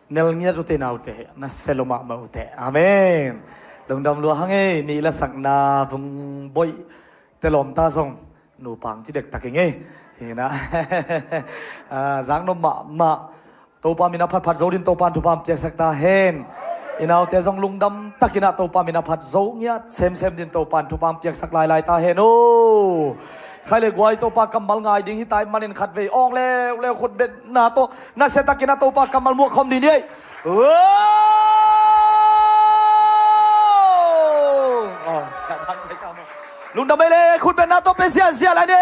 Nel ngiat uh teh, naute, na selo mahmah uh teh. Amen. Lungdam lua hang ei, nih lasakna vung boih te lawmta zong nupang ci dektak i ngei. Hi na. Ah, zaknop mahmah. Topa min a phatphat zo din Topa in thupha piaksak ta hen. I naute zong lungdam takin ah Topa min a phat zo ngiat semsem din Topa in thupha piaksak lailai ta hen o. Khai le guai, Topa kammal ngai ding hi ta i manin khatvei awng leuleu khut betna tawh nasia takin ah Topa kammal muak khawm ding ni ei. Oh, oh, sia dang thei ka maw. Lungdam ei le, khut betna tawh pe ziazia lai ni.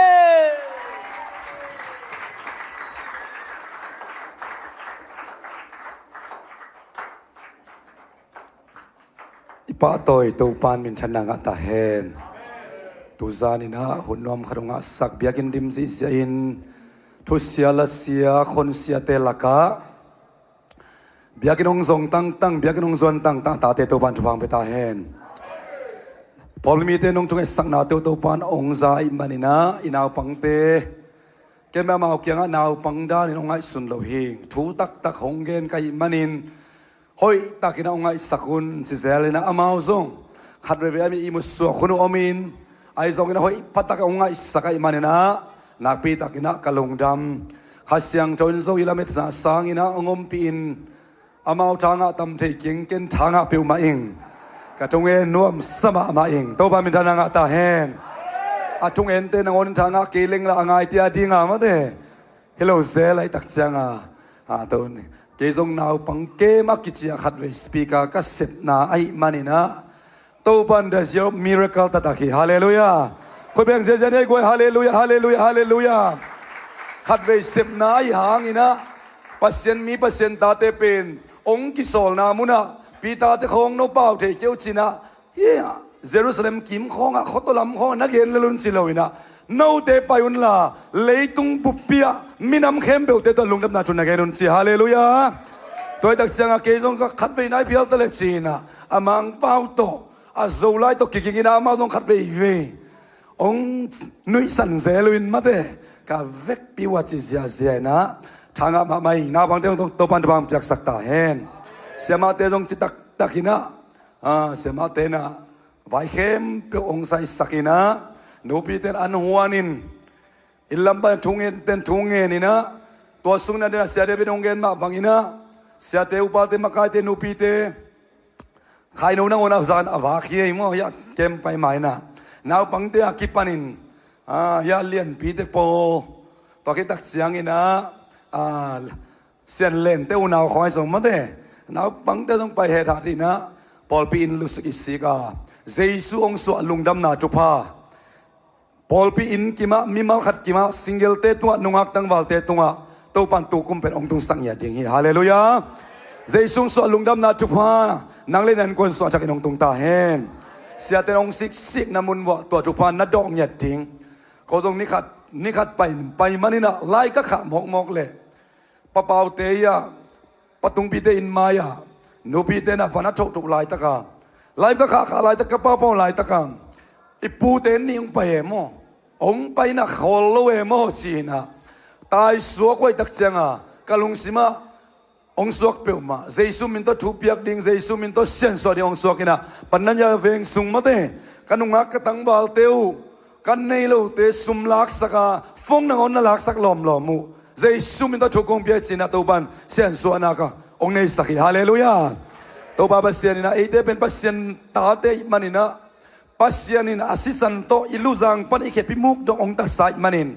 I pahtawi Topa in minthanna ngah ta hen. Tuzan in ah hun nuam khat hong ngahsak, biakinn dim zihziah in thusia lasia khonsiate lakah biakinn hong zong tangtang, biakinn hong zuan tangtang tate Topa in thupha hong pia ta hen. Pawlpi mite nong thungetsaknate uh Topa in hong za ahih manin ah i naupangte ken bel amau kiangah naupang danin hong ngaihsun lo hi. Thu taktak hong gen ka hih manin hoih takin ah hong ngaihsak un ci zel in ah amau zong khat veivei a mi ihmut suak hun uh om in, ahi zongin ah hoih pha takin hong ngaihsak ahih manin ah nakpi takin ah ka lungdam. Kha Siangtho in zong i lametna sangin ah hong ompih in amau tha ngah tam thei keng, ken tha ngah peuhmah ing. Ka thungen nuamsa mahmah ing. Topa minthanna ngah ta hen. A thungente nangawn in tha ngah kei leng lah a ngaite a ding a mate. Hi lo zel ahih tak cianga, a, to ni. Kei zong naupang kem a kici a khatvei speaker ka sepna ahih manin ah Topa in the year of miracle taktak hi. Halleluiah. Khut beng ziazia ni ei guai. Halleluiah, halleluiah, halleluiah. Khatvei sepna ahih hangin ah Pasian mi, Pasian tate pen hong kisawlna munah Peter te khawng no pau thei kei uh ci-in ah, hia, Jerusalem kim khawngah, khuataw lam khawngah na gen lel un ci lo in ah, note pai unla leitung buppi ah minam khempeuhte tawh lungdamna thu na gen un ci. Halleluiah. Tua ahih tak ciangah kei zong ka khatvei nai phial ta leh ci-in ah, a Mangpau tawh, a Zolai tawh kigingin ah amau zong khatveivei hong nuihsan zel uh in mate, ka vekpi uh a ci ziazia in ah tha ngah mahmah ing. Naupangte hong Topa in thupha hong piaksak ta hen. Siamahte zong ci taktak in ah, a, siamahte in ah vai khempeuh hong saisak in ah, nupite in an huan in, inn lam pan thu ngen ten thu ngen in ah, tua sung na den a Sia David hong gen mah bangin ah, siate, upate, makaite, nupite, khaino nangawn a zan a vak hi ei maw, hiah kem pai ma in ah, naupangte a kipanin, a, hiah lianpite pawl, tua khit tak ciangin ah, a, Sian Lente unau khawng ahi zong mate, naupangte zong pai hethat in ah, pawlpi inn lusik isik a, Jesu hong suah lungdamna thupha, pawlpi inn kimah, mimal khat kimah, single-te tungah, nungak tangvalte tungah Topa in tukum pen hong tungsak ngiat ding hi. Halleluiah. Jesu hong suah lungdamna thupha nang le na innkuan sung a thakin hong tung ta hen. Siate in hong siksikna mun vuah tua thupha na dawh ngiat ding. Ko zong ni khat, ni khat pai, pai manin ah lai ka khah mawkmawk leh, Pa Paute ia, Pa Tungpite inn mai-ah nupite na van a thohthoh laitaka, lai ka khahkhah laitak, ka paupau laitaka, i pute nih hong pai e maw, hong pai na khawl lo e maw ci-in ah, taisuak uh ahih tak cianga ka lungsimah hong suak peuhmah, Jesu min tawh thu piak ding, Jesu min tawh siansuah ding hong suak in ah, Panania veng sung mate, ka nungak ka tangvalte uh, ka nei lote sum laksak a, phone nangawn na laksak lawmlawm uh, Jesu min tawh thu kong pia ci-in ah Topa in siansuahna ka hong neisak hi. Halleluiah. Topa Pasian in ah eite pen Pasian tate ahih manin ah, Pasian in a sisan tawh i luzang pan i khep i muk dong hong tasa ahih manin,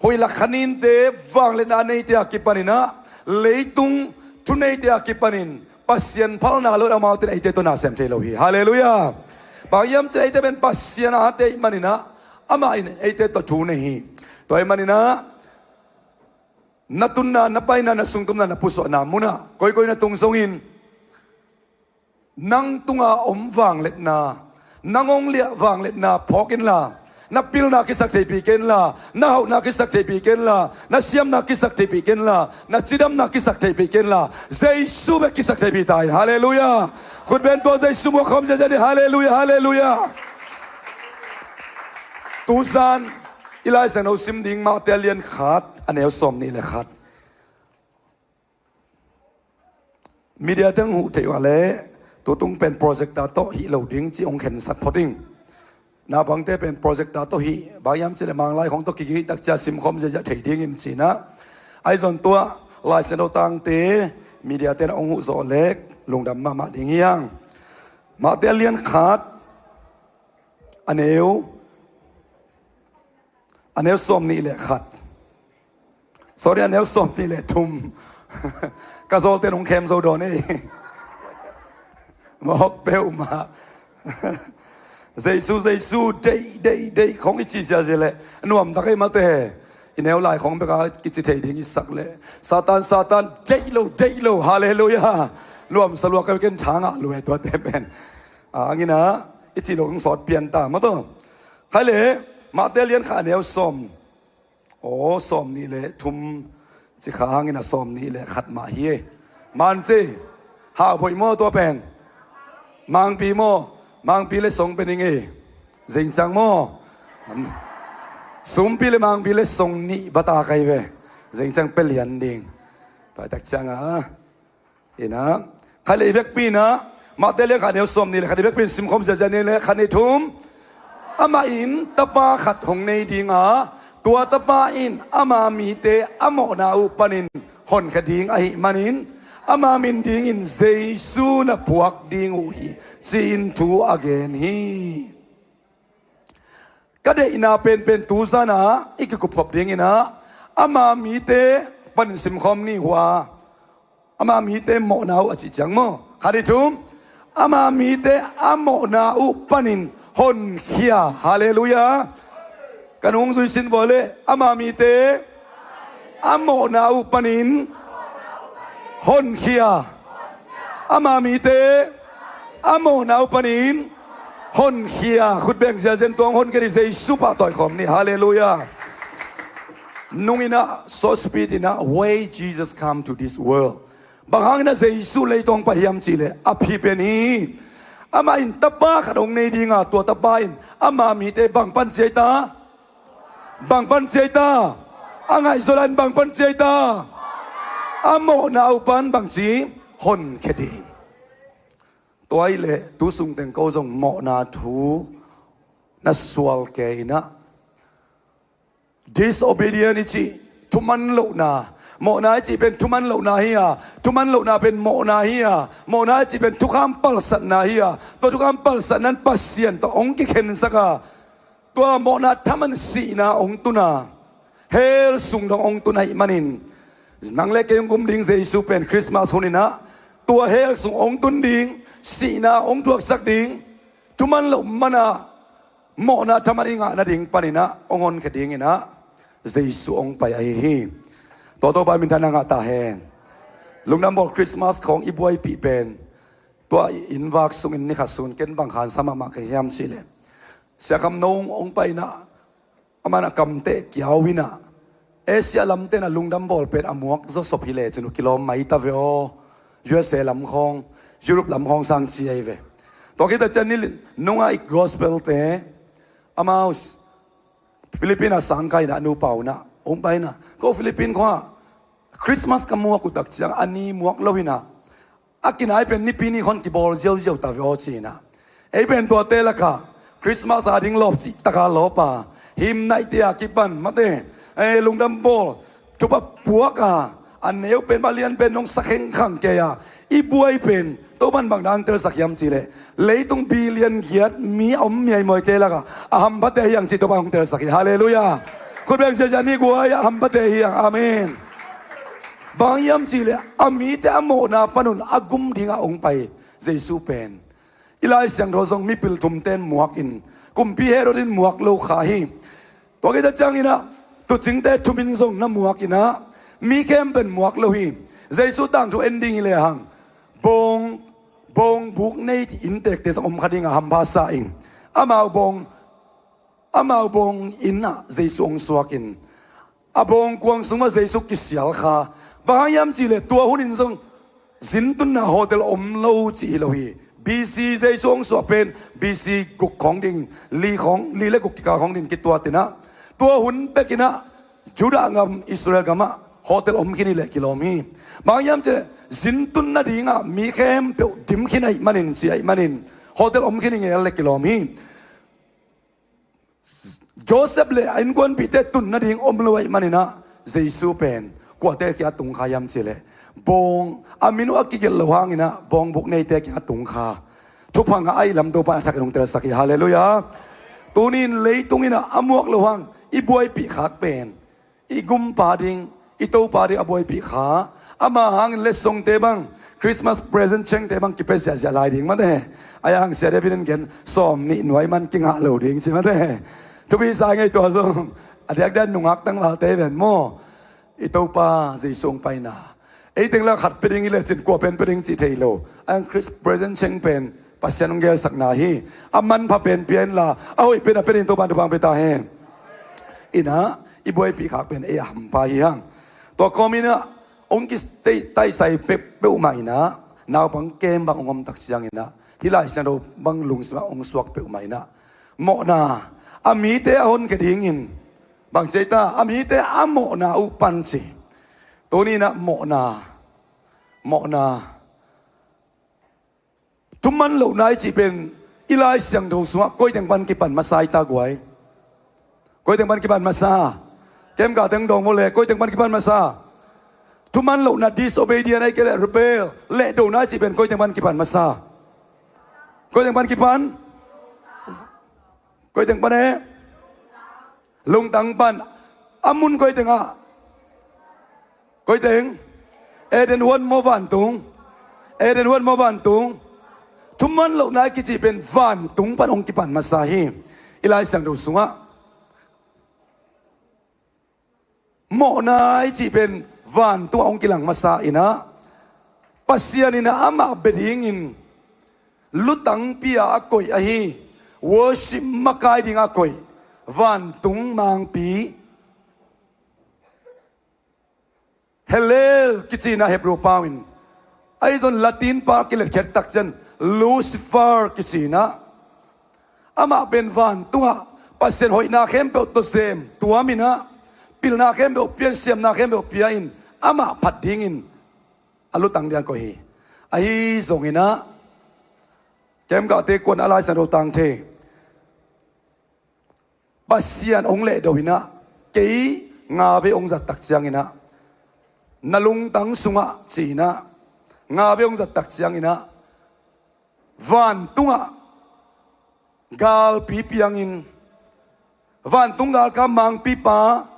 hoih lak kha ninte, vangliatna neite a kipanin ah, leitung thuneite a kipanin Pasian phalna lo amaute in eite tawh na sem thei lo hi. Halleluiah. Bang hiam cih leh eite pen Pasian ate ahih manin ah, amah in eite tawh thu nei hi. Tua ahih manin ah, na tunna, na paina, na sungtumna, na pusuahna munah, koikoi na tung zongin, nang tunga om vangliatna, nang hong liah vangliatna phawk inla, na pilna kisak theihpih kei inla, na hauhna kisak theihpih kei inla, na siamna kisak theihpih kei inla, na cidamna kisak theihpih kei inla, Jesu bek kisak theihpih ta in. Halleluiah. Khut beng tua Jesu muak khawm ziazia ni. Halleluiah, halleluiah. Tuzan i Lai Siangtho sim ding Mate a lian khat, a neu sawmnih le khat. Media te hong huh theih uh a leh tutung pen projector tawh hih lo ding ci hong khensat phot ing. Naupangte pen projector tawh hih bang hiam cileh Manglai khong tawh kiging tak cia simkhawm ziazia thei dingin cinah. Ahi zong tua Lai Siangtho tangte media te na hong huh zawh lek lungdam mahmah ding hiang. Mate a lian khat a neu a neu sawm nih le khat. Sorry, a neu sawm nih le thum. Ka zawlte nong khem zo dawn ei. Mawk peuhmah. Jesu, Jesu, deih, deih, deih khong i ci ziazia leh nuam tak ei mate. I neu lai khong beka kici thei ding i sak leh Satan, Satan, deih lo, deih lo. Halleluiah. Nuamsa lua ka ken thangah lue tuate pen. Angina i ci lo hong sawt pian ta maw taw. Khai le Mate lian khat a neu sawm. Aw, sawm nih le thum ci kha hangin a sawm nih le khat mah hi e. Man ci. Hauh phoih maw tua pen? Mangpi maw? Mangpi le song pe ning e. Zingcang maw? Sumpi le mangpi le song nih bata kai ve. Zingcang pe lian ding. Tua tak cianga. Inah khat le i vekpi inah Mate lian khat neu sawm nih le khat i vekpi in simkhawm ziazia nih le khat nih thum. Amah in tapa khat hong nei dinga, tua tapa in ama mite a mawhna uh panin honkhia ding ahih manin ama min dingin Jesu na phuak ding uh hi, ci-in thu a gen hi. Ka deihna penpen tuzana i kikupkhop dinginah ama mite panin simkhawm ni hua. Ama mite mawhna uh a cih ciang maw? Khat ih thum. Ama mite a mawhna uh panin honkhia. Halleluiah. Kan hong zui sin vua le ama mite a mawhna uh panin honkhia. Ama mite a mawhna uh panin honkhia. Khut beng ziazen tuang honkhia di Jesu pahtawi khawm ni. Halleluiah. Nunginah so speed inah way Jesus come to this world. Bang hanginah Jesu leitong pai hiam cihleh a phi pen hi. Amah in tapa khat hong nei dinga, tua tapa in ama mite bang pan ciai ta? Bang pan ciai ta? A ngaihzaw lai-in bang pan ciai ta? A mawhna uh pan bangci honkhia ding. Tua ih leh tu sungteng ko zong mawhna thu na sual kei inah disobedient i cih thuman lohna. Mawhna i cih pen thuman lohna hi a, thuman lohna pen mawhna hi a, mawhna i cih pen thukham palsatna hi a, tua thukham palsatna in Pasian tawh hong kikhensak a, tua mawhna thaman sihna hong tun a, hell sung dong hong tun ahih manin nang le kei hong gum ding Jesu pen Christmas hun inah tua hell sung hong tun ding, sihna hong thuaksak ding, thuman loh mana mawhna thaman i ngah nading paninah hong honkhia dinginah Jesu hong pai ahi hi. Tua Topa minthanna ngah ta hen. Lungdam bawl Christmas khawng i buaipih pen tua inn vak sungin ni khat sun ken bang khansa mahmah ka hiam cihleh Sia Kham No hong painah aman a kamteh kiau inah Asia lamte na lungdam bawl pen a muak zawsop hi le cin uh kilawm mai ta ve aw. U S A lam khawng, Europe lam khawng sang ci ahi ve. Tua khita cian ni nunga i gospel te amau Philippine a sang kai inah nupa unah hong pai inah ko Philippine khawngah Christmas ka muak uh tak ciang a ni muak lo inah a kinai pen nipi ni khon kibawl ziauziau ta ve aw cinah. Ei pen tuate laka Christmas a ding lawp cih taka lawpa him naihte a kipan mate, ei lungdam bawl thupha puaka a neu pen balian pen nong sa khengkhang kei a i buai pen Topan bang dang telsak hiam cihleh leitung billion giat mi a om miaimawite laka a hamphate hiang cih Topan hong telsak hi. Halleluiah. Khutbeng siasia ni guai a hamphate hiang. Amen. Bang hiam cihleh a mite a mawhna panun a gum dingah hong pai Jesu pen. I Lai Siangtho zong mipil thumten muakin kumpi Herod in muak lo kha hi. Tua khita cianginah tucingte thumin zong na muakinah mi khempeuh in muak lo hi. Jesu tangthu en ding hi lehang bawng bawng buk nei inntekte zong om kha dingah hampha sa in amau bawng amau bawng innah Jesu hong suakin a bawngkuang sungah Jesu kisial kha. Bang hang hiam cihleh tua hunin zong zintunna hotel om lo cih hi lo hi. B C Jesu hong suah pen B C guk khawng ding, li khawng, li le guk kikal khawng ding kituatinah tua hun bekinah Judah gam Israel gamah Hotel om khin hi leh kilawm hi. Bang hiam cih leh zintun nadingah mi khempeuh dim khin ahih manin, ci ahih manin hotel om khin hi ngel leh kilawm hi. Joseph le a innkuanpihte tun nading om lo ahih maninah Jesu pen kuate kia tungkha hiam cih leh bawng a min uh a kigelh lo hanginah bawngbuk neite kia tungkha. Thupha ngah ahih lam Topa in a thakin hong telsak hi. Halleluiah. Tuni in leitung inah a muak lo hang i buaipih khak pen i gumpa ding, i Topa ding a buaipih kha. Ama hangin letsongte bang, Christmas present chengte bang kipia ziahziah lai ding mate. A hang Sia David in gen sawm nih nuai man kingah lo ding ci mate. Thupi sa ngei tua zong a diakdiak nungak tangvalte ven maw. I Topa Jesu hong paina ei teng la khat pia ding i lecin kua pen pia ding cih thei lo. A hang Christmas present cheng pen Pasian hong gelsakna hi. A manpha pen pia inla a hoih pen a pia ding Topa in thupha hong pia ta hen. Inah i buaipih khak pen ei a hampha hi hang. Tua kawm inah hong kitaisai peuhmah inah naupang kem bang hong om tak cianginah hih Lai Siangtho bang lungsimah hong suak peuhmah inah mawhna a mite a honkhia dingin bang ci ei ta a mite a mawhna uh pan ci. Tuni inah mawhna, mawhna thuman lohna i cih pen i Lai Siangtho sungah koi teng pan kipan masa i ta guai? Koi teng pan kipan masa? Kemkah teng dawng maw le koi teng pan kipan masa? Thuman lohna, disobedient ahih kei leh rebel, lehdona i cih pen koi teng pan kipan masa? Koi teng pan kipan? Koi teng pan e? Lungtang pan. A mun koi tengah? Koi teng? Eden huan maw vantung? Eden huan maw vantung? Thuman lohna i kicih pen vantung pan hong kipan masa hi. I Lai Siangtho sungah mawhna i cih pen vantungah hong kilang masa inah Pasian inah amah bia dingin lutangpi-a a koih ahi, worship makai dingah a koih vantung mangpi, Hellel kici inah Hebrew pau in, ahi zong Latin pau kiletkhiat tak ciang Lucifer kici inah amah pen vantungah Pasian hoihna khempeuh tawh zem tuam inah pilna khempeuh pia in, siamna khempeuh pia in amah phat dingin a lutang dingah koih hi. Ahi zong inah kemkahte kuan a Lai Siangtho tang thei Pasian hong lehdo inah kei nga vei hong zat tak cianginah na lungtang sungah ci inah nga vei hong zat tak cianginah vantungah galpi piangin vantung galkap mangpipa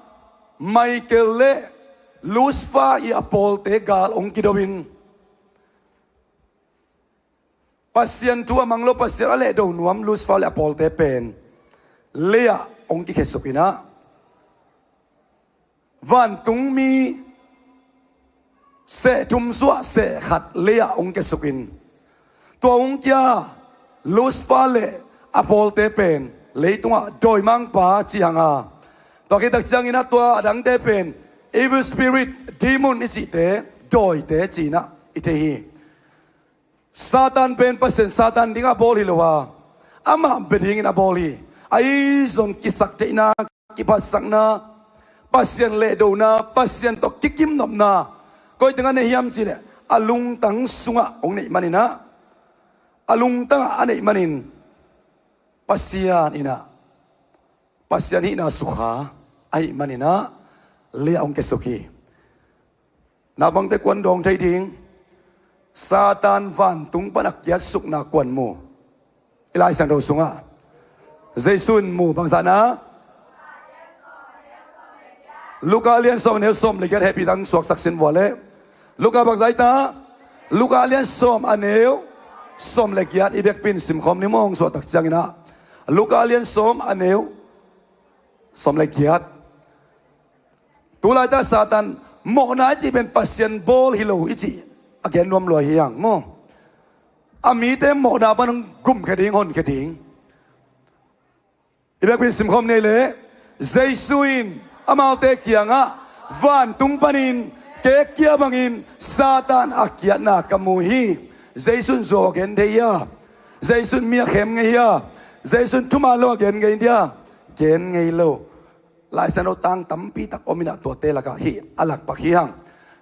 Michael le Lucifer i a pawlte gal hong kido in Pasian thu a mang lo, Pasian a lehdo nuam Lucifer le a pawlte pen lei-ah hong kikhesuk inah vantungmi seh thum suah seh khat lei-ah hong kikhesuk in tua hong kia Lucifer le a pawlte pen leitungah dawimangpa ci hanga tua khit tak cianginah tua a dangte pen evil spirit, demon i cihte, dawite ci inah i thei hi. Satan pen Pasian Satan dingah a bawl hi lo a amah bia dingin a bawl hi. Ahi zong kisaktheihna, kiphatsakna, Pasian lehdona, Pasian tawh kikimnopna koi tengah nei hiam cih leh a lungtang sungah hong neih maninah a lungtangah a neih manin Pasian inah Pasian hihna sukha ahih maninah lei-ah hong kikhesuk hi. Naupangte kuan dawng thei ding. Satan vantung pan a kiatsukna kuan mu? I Lai Siangtho sungah Jesu in mu bangzahna? Luka lian sawm a neu sawm le giat, hehpih tang suaksak sin vua leh Luka bangzah i ta? Luka lian sawm a neu sawm le giat. I biakpi in simkhawm ni maw, hong suah tak cianginah Luka lian sawm a neu sawm le giat. Tulaitak Satan mawhna i cih pen Pasian bawl hi lo i cih a gen nuam lua hi hang maw. A mite mawhna pan gumkhia ding, honkhia ding. I biakpi in simkhawm ni leh Jesu in amaute kiangah vantung panin kei kia bangin Satan a kiatna ka mu hi. Jesu in zuau a gen thei hia? Jesu in mi a khem ngei hia? Jesu in thuman lo a gen ngei hia? Gen ngei lo. Lai Siangtho tang tampi tak om inah, tuate lakah hih a lakpak hi hang.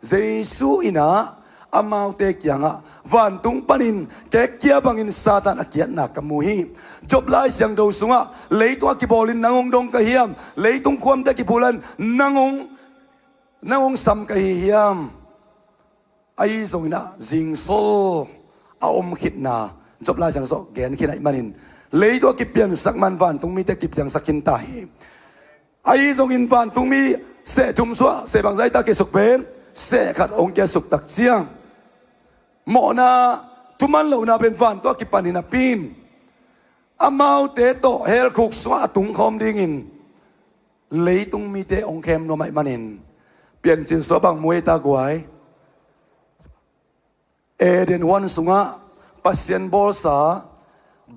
Jesu inah amaute kiangah, vantung panin kei kia bangin Satan a kiatna ka mu hi. Job Lai Siangtho sungah, leitungah kibawlin nang hong dong ka hiam? Leitung khuamte kiphulan nang hong, nang hong sam ka hi hiam? Ahi zongin ah zingsol a om khitna Job Lai Siangtho gen khin ahih manin, leitung a kipiansak man vantung mite kipiangsak khin ta hi. Ahi zongin vantung mi seh thum suah, seh bangzah ta kisuk pen, seh khat hong kiasuk tak ciang, mawhna, thuman lohna pen vantung a kipan hi napi-in, amaute tawh hell khuk sungah a tungkhawm dingin leitung mite hong khem nuam ahih manin, Piancil sungah bang mu ei ta guai? Eden huan sungah Pasian bawlsa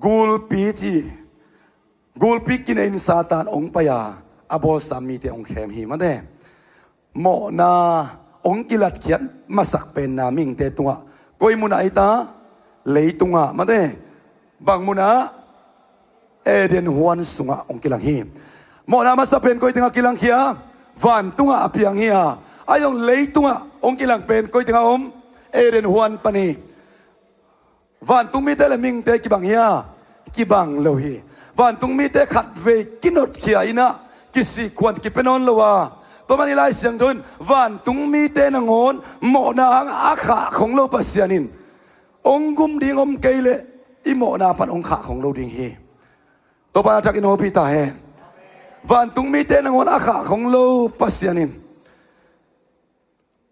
gulpi ci, gulpi kinei-in Satan hong pai a, a bawlsa mite hong khem hi mate. Mawhna hong kilatkhiat masak penna mihingte tungah koi munah ei ta? Leitungah mate. Bang munah? Eden huan sungah hong kilang hi. Mawhna masa pen koi tengah kilangkhia? Vantungah a piang hi a. Ahi zong leitungah hong kilang pen koi tengah om? Eden huan pan hi. Vantung mite le mihingte kibang hia? Kibang lo hi. Vantung mite khatvei kinotkhia inah, kisihkhuan kipia nawn lo a, tua manin Lai Siangtho in vantung mite nangawn mawhna hang a khah khong lo Pasian in hong gum ding om kei leh i mawhna pan hong khah khong lo ding hi. Topa na thakin hong hopih ta hen. Vantung mite nangawn a khah khong lo Pasian in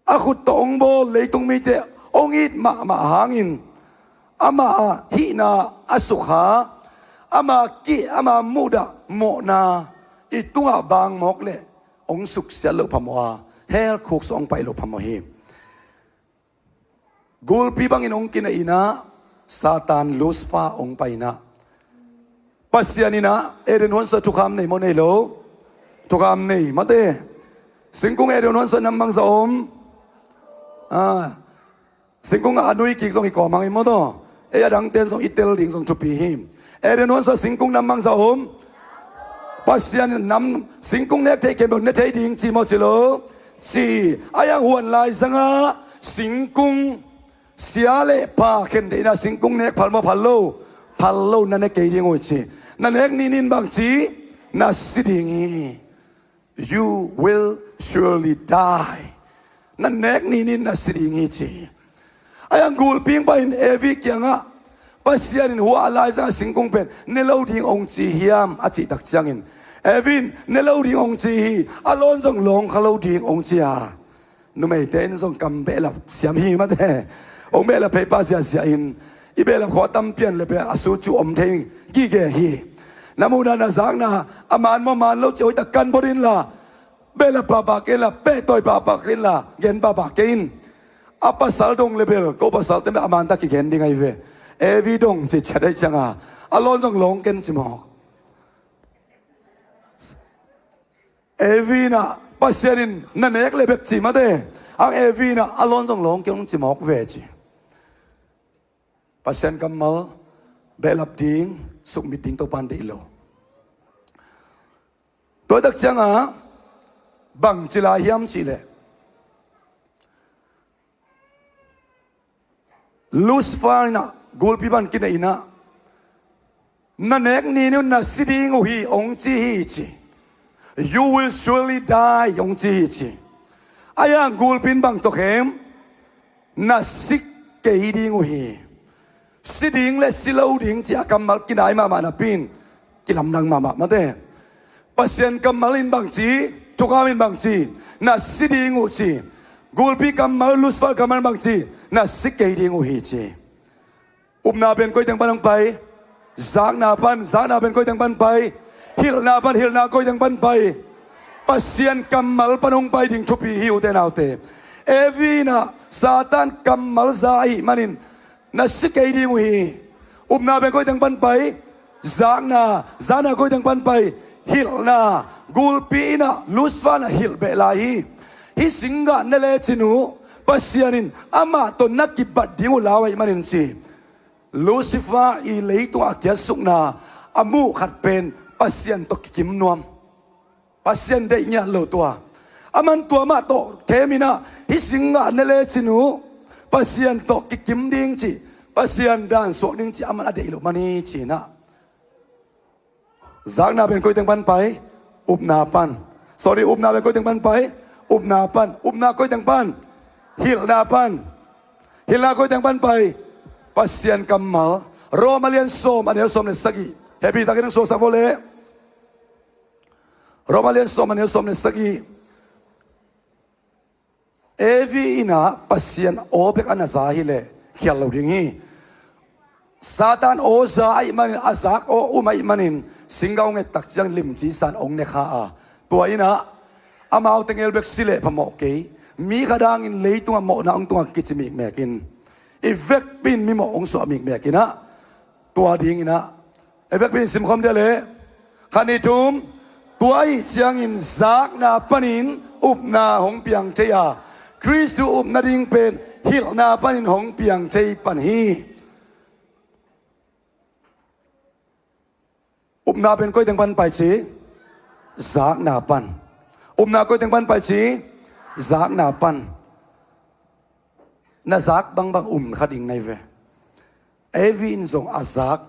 a khut tawh hong bawl leitung mite hong it mahmah hangin, ama hihna a sukha, ama kih, ama muhdah mawhna i tungah bangmawk leh hong suksiat loh phamawh a, hell khuk sungah hong pai loh phamawh hi. Gulpi bangin hong kinei inah, Satan Lucifer hong pai inah, Pasian inah Eden huan sungah thukham nei maw nei lo? Thukham nei mate. Singkung Eden huan sungah nam bangzah om? Ah, singkung a nui kik zong hi kawmang hi maw taw. Ei a dangten zong i tel ding zong thupi hi. Eden huan sungah singkung nam bangzah om? Pasian in nam singkung nek theih khempeuh ne thei ding ci maw ci lo? Ci. Ahi hang huan lai zangah singkung, sia le pha khen theihna singkung nek phal maw phal lo? Phal lo, na ne kei ding uh ci. Na nek ninin bang ci? Na si ding hi. You will surely die. Na nek ninin na si ding hi ci. Ahi hang gulpi hong pai in Evi kiangah, Pasian in hua a lai zangah singkung pen ne lo ding hong ci hiam a cih tak ciangin, Evi in ne lo ding hong ci hi. A lawn zong lawng kha lo ding hong ci a. Numeite in zong kam behlap siam hi mate. Hong behlap phei pah ziahziah in, i behlap khawng a tam pian le pia a su cu om thei gige hi. Na muhna na zakna a man maw man lo cih hoihtak kan phot inla, behlap pahpah kei inla, pehtawi pahpah kei inla, gen pahpah kei in. A pasal dong le bel ko pasal te a man tak kigen ding ahi ve. Evi dong ci ciat ahih cianga a lawn zong lawng ken ci mawk. Evi inah Pasian in na nek le bek ci mate. Ang Evi inah a lawn zong lawng kei ung ci mawk ve ci. Pasian kammal behlap ding, sukmit ding Topa'n deih lo. Tua tak cianga bang ci lai hiam cih leh, Lucifer inah gulpi bang kinei inah, na nek ninin na si ding uh hi hong ci hi ci. You will surely die hong ci hi ci. Ahi hang gulpi in bang tawh khem? Na si kei ding uh hi. Si ding le si lo ding ci a kammal kinai mahmah napi-in kilamdang mahmah mate. Pasian kammal in bang ci, thukham in bang ci? Na si ding uh ci. Gulpi kammal, Lucifer kammal in bang ci? Na si kei ding uh hi ci. Upna pen koi teng pan hong pai? Zakna pan. Zakna pen koi teng pan pai? Hilhna pan. Hilhna koi teng pan pai? Pasian kammal pan hong pai ding thupi hi ute naute. Evi inah Satan kammal za ahih manin na si kei ding uh hi. Upna pen koi teng pan pai? Zakna. Zakna koi teng pan pai? Hilhna. Gulpi inah Lucifer na hilh beh lai hi. Hih singgah ne lecin uh Pasian in amah tawh na kibat ding uh lau ahih manin ci. Lucifer i leitungah a kiatsukna a muh khat pen Pasian tawh kikim nuam. Pasian deih ngiat lo tua. Aman tua mah tawh khem in ah hih singgah ne lecin uh Pasian tawh kikim ding cih, Pasian dan suak ding cih aman a deih loh man hi ci-in ah. Zakna pen koi teng pan pai? Upna pan. Sorry, upna pen koi teng pan pai? Upna pan. Upna koi teng pan? Hilhna pan. Hilhna koi teng pan pai? Pasian kammal. Roma lian sawm, a neu sawm le sagih. Hehpihtakin hong suaksak vo leh. Roma lian sawm, a neu sawm le sagih. Evi in ah Pasian aw bek a na za hileh khial lo ding hi. Satan aw za ahih manin, a zak aw um ahih manin, singgah hong et tak ciang limci san hong ne kha a. Tua in ah amau teng el bek si leh phamawh kei. Mi khat hangin leitungah mawhna hong tung a kici mikmek in, i vekpi in mimawh hong suah mikmek in ah, tua ding in ah, i vekpi in simkhawm dia leh. Khat, nih, thum. Tua ahih ciangin zakna panin upna hong piang thei a, Khristu upna ding pen hilhna panin hong piang thei pan hi. Upna pen koi teng pan pai ci? Zakna pan. Upna koi teng pan pai ci? Zakna pan. Na zak bangbang um kha ding na hi ve. Evi in zong a zak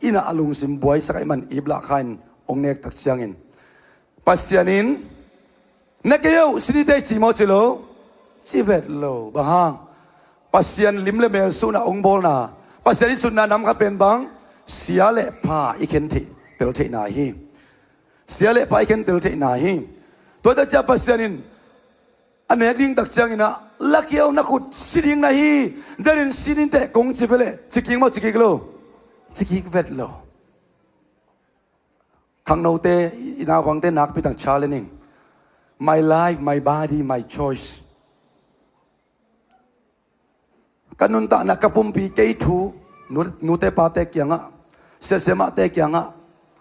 in ah a lungsim buaisak ahih man ip lah kha in hong nek tak ciangin, Pasian in, "Na kei uh, si ni teh," ci maw, ci lo? Ci vet lo. Bang hang? Pasian lim le mel suhna hong bawlna, Pasian i sutna nam khat pen bang? Sia le pha i khen theih, tel theihna hi. Sia le pha i khen tel theihna hi. Tua tak ciang Pasian in a nek ding tak ciangin ah, "La kei uh, na khut si ding na hi. Denin si ni teh," kong ci ve leh, ci kik maw, ci kik lo? Ci kik vet lo. Khangnote, i naupangte nakpi tak challenging. My life, my body, my choice. Ka nuntakna, ka pumpi, kei thu, nu-, nute pate kiangah, siasia mahte kiangah,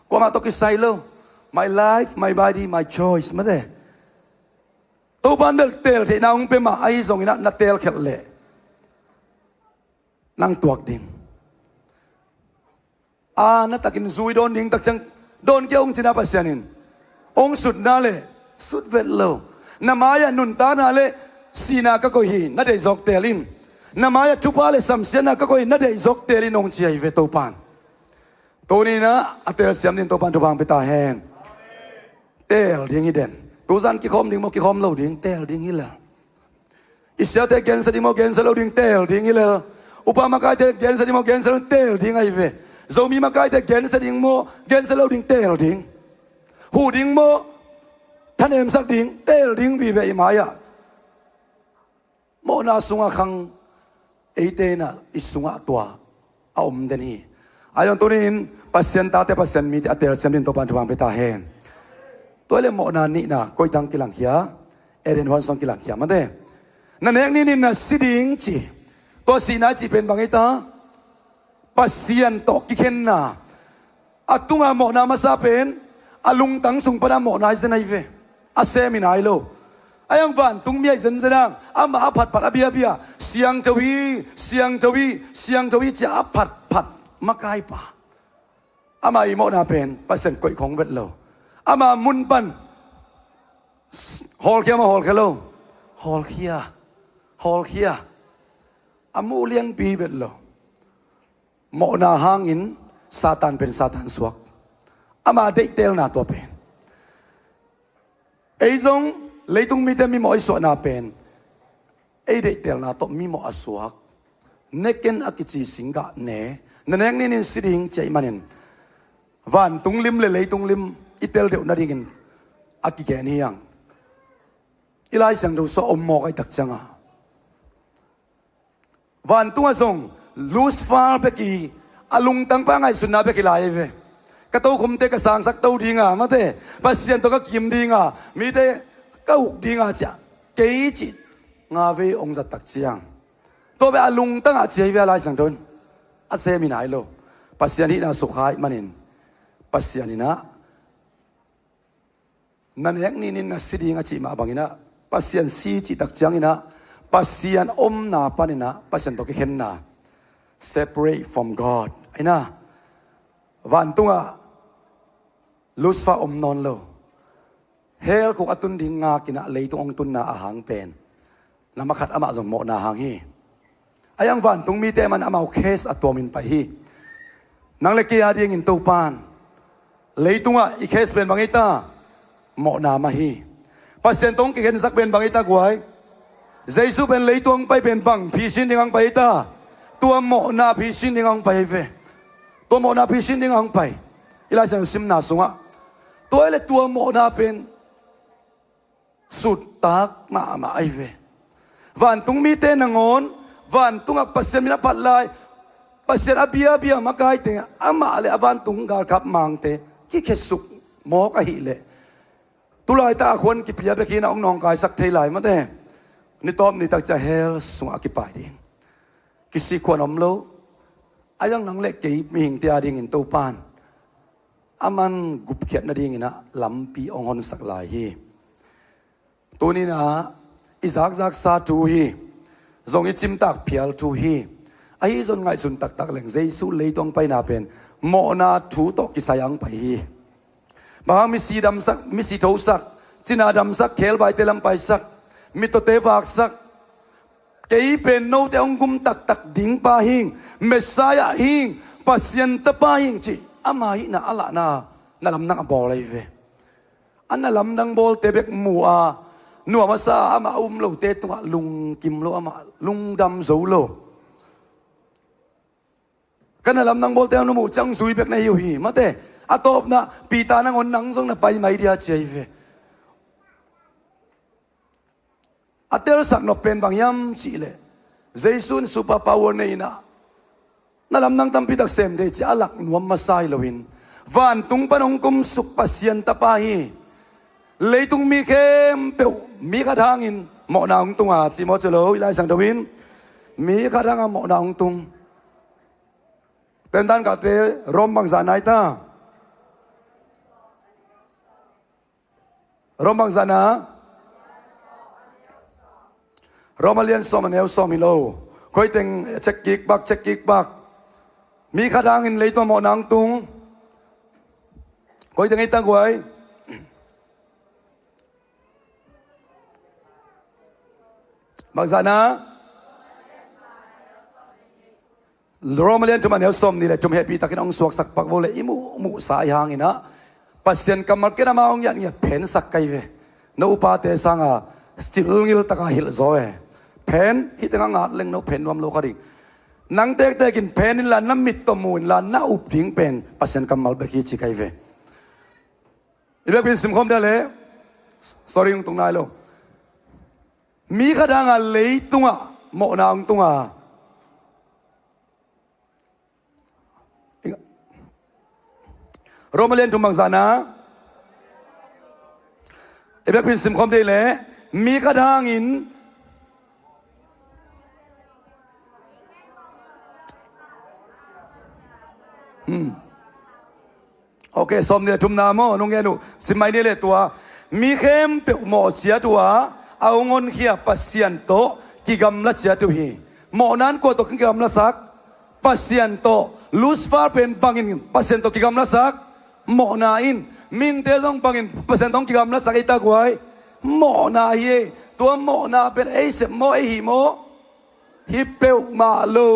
kuamah tawh kisai lo. My life, my body, my choice, mate. Topa'n bel teel theihna hong pia mah ahi zongin ah, na teel khialh leh nang tuak ding. A, na takin zui dawn ding tak ciang, dawn kei ung cin ah Pasian in hong sutna leh sut vet lo. Na mai-ah nuntakna leh sihna ka koih hi, na deih zawk teel in. Na mai-ah thupha leh samsiatna ka koih hi, na deih zawk teel in, hong ci ahi ve Topa'n. Tuni-in ah a teelsiam dingin Topa'n thupha hong pia ta hen. Teel ding hi den. Tuzan kikhawm ding maw, kikhawm lo ding, teel ding hi lel. I siate gensia ding maw, gensia lo ding, teel ding hi lel. Upa makaite gensia ding maw, gensia lo ding, teel ding ahi ve. Zomi makaite gensia ding maw, gensia lo ding, teel ding. Huh ding maw, thanemsak ding, teel ding vive i mai-ah. Mawhna sungah khang, eite in ah i sungah tua a om den hi. Ahi zong tuni-in Pasian tate, Pasian mite a teelsiam dingin Topa'n thupha hong pia ta hen. Tua leh mawhna nihna koi teng kilang khia? Eden huan sung kilang khia, mate. Na nek ni-in na si ding ci. Tua sihna cih pen bang hi ta? Pasian tawh kikhenna. A tunga mawhna masa pen a lungtang sung pana mawhna hi zen ahi ve. A sem hi nai lo. Ahi hang vantung mi ahi zenzen hang, amah a phatphat, a biabia, siangtho hi, siangtho hi, siangtho hi ci-a a phatphat makaipa. Ama i mawhna pen Pasian koih khong vet lo. Ama mun pan hawlkhia maw, hawlkhia lo? Hawlkhia. Hawlkhia. A muh lianpi vet lo. Mawhna hangin Satan pen Satan suak. Ama deihtelna tua pen. Ei zong leitung mite mimawh i suahna pen ei deihtelna tawh mimawh a suak. Ne ken a kici singgah ne. Na nek ni-in si ding ci ahih manin vantung lim leh leitung lim i tel deuh nadingin a kigen hi hang. I Lai Siangtho sung ah om mawk ahih tak ciangah, vantungah zong Lucifer bek hi, a lungtang pa ngaihsutna bek hi lai ve. Ka tokhomte ka sangsak to ding a, mate, Pasian tawh ka kim ding a, mite ka uk ding a ci-a kei cih nga vei hong zat tak ciang, tua bek a lungtang a ci ahi ve a Lai Siangtho in. A sem hi nai lo. Pasian hihna sukha ahih manin Pasian in ah, na nek ni-in na si ding a cih mah bangin ah, Pasian si cih tak ciangin ah, Pasian omna panin ah, Pasian tawh kikhenna, separate from God. Ahi na, vantungah Lucifer om nawn lo. hell khuk a tun ding ngakin ah leitung hong tunna a hang pen, na makhat amah zong mawhna hang hi. A iang vantung mite man amau case a tuamin pai hi. Nang le kei a dingin Topan leitungah i case pen bang hi ta? Mawhna mah hi. Pasian tawh kikhensak pen bang hi ta guai? Jesu pen leitung pai pen bang phisin ding ang pai hi ta? Tua mawhna phisin ding ang pai hi ve. Tua mawhna phisin ding ang pai. I Lai Siangtho simna sungah tua hi le tua mawhna pen suttak mahmah ahi ve. Vantung mite nangawn, vantungah Pasian min a phat lai, Pasian a biabia makaite, amah le a vantung galkap mangte kikhesuk mawk ahih leh, tulaitak a khuan kipia bek hi na, hong nawngkaisak thei lai mate. Ni tawp ni tak ciah hell sungah a kipai ding. Kisik khuan om lo. A iang nang le kei mihingte a dingin Topan a man gupkhiat nadingin ah lampi hong honsak lai hi. Tuni-in ah i zakzaksa thu hi. Zong i cimtak phial thu hi. Ahi zong ngaihsun taktak leng Jesu leitung paina pen mawhna thu tawh kisai ang pai hi. Bang hang misi damsak, misi thosak, cina damsak, khelbaite lampaisak, mittawte vaksak, kei pen note hong gum taktak ding pa hing, Messiah hing, Pasian tapa hing cih ama hihna a lahna na lamdang a bawl ahi ve. A na lamdang bawlte bek mu a, nuam a sa a, amah a um lote tungah lungkim lo, amah lungdam zo lo. Ka na lamdang bawlte hong mu ciang zui bek na hi uh hi mate. A tawpna Peter nangawn nang zong na pai mai dia ci ahi ve. A telsak nop pen bang hiam cih leh, Jesu in super power nei-in ah na lamdang tampi tak sem dei ci a lak nuam masa hi loin, vantung pan hong kumsuk Pasian tapa hi. Leitung mi khempeuh mi khat hangin mawhna hong tung a, ci maw ci lo, i Lai Siangtho in mi khat hangin mawhna hong tung. Tentan kate Rom bangzah na hi ta? Rom bangzah na? Rom a lian sawm a neu sawm hi lo. Koi teng check kik bak, check kik bak. Mi khat hangin leitung mawhna hong tung. Koi teng hi ta guai? Bangzah na? Rom a lian thum a neu sawm nih le thum hehpih takin hong suaksak pak vo le, i muhmuhsa i hangin ah Pasian kammal ken ama hong ngiatngiat phensak ka hi ve. No upate sanga cilngil taka hilh zaw e. Phen hih tengah ngat leng no phen nuam lo kha ding. Nang tektek in phen inla, na mit tawh mu inla, na up ding pen Pasian kammal bek hi ci ka hi ve. I biakpi in simkhawm dia le. Sorry, hong tung nai lo. Mi khat hanga leitungah mawhna hong tung a. Rom a lian thum bangzah na? I biakpi in simkhawm dia le. Mi khat hangin Hmm. Ok, sawm nih le thumna maw, nong gen uh. Sim mai ni le tua. Mi khempeuh mawh ciat uh a, a hong honkhia Pasian tawh kigamla ciat uh hi. Mawhna in kua tawh kigamlasak? Pasian tawh. Lucifer pen bangin Pasian tawh kigamlasak? Mawhna in. Mihingte zong bangin Pasian tawh kigamlasak ei ta guai? Mawhna hi ei. Tua mawhna pen ei sep maw, ei hih maw? Hi peuhmah lo.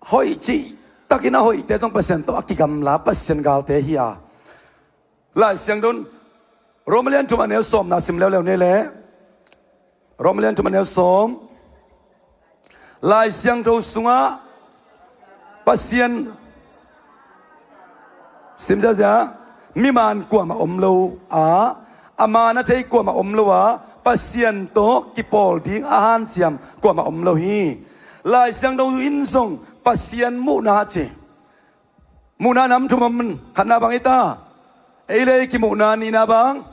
Hoih cih takin a hoihte tawh Pasian tawh a kigamla Pasian galte hi a. Lai Siangtho in Rom a lian thum a neu sawmna sim leuleu ni le. Rom a lian thum a neu sawm. Lai Siangtho sungah Pasian Sim ziazia, miman kuamah om lo a, a man a thei kuamah om lo a, Pasian tawh kipawl ding a hanciam kuamah om lo hi. Lai Siangtho in zong Pasian muhna ci. Muhna nam thum om, khatna bang hi ta? Ei le ei kimuhna, nihna bang,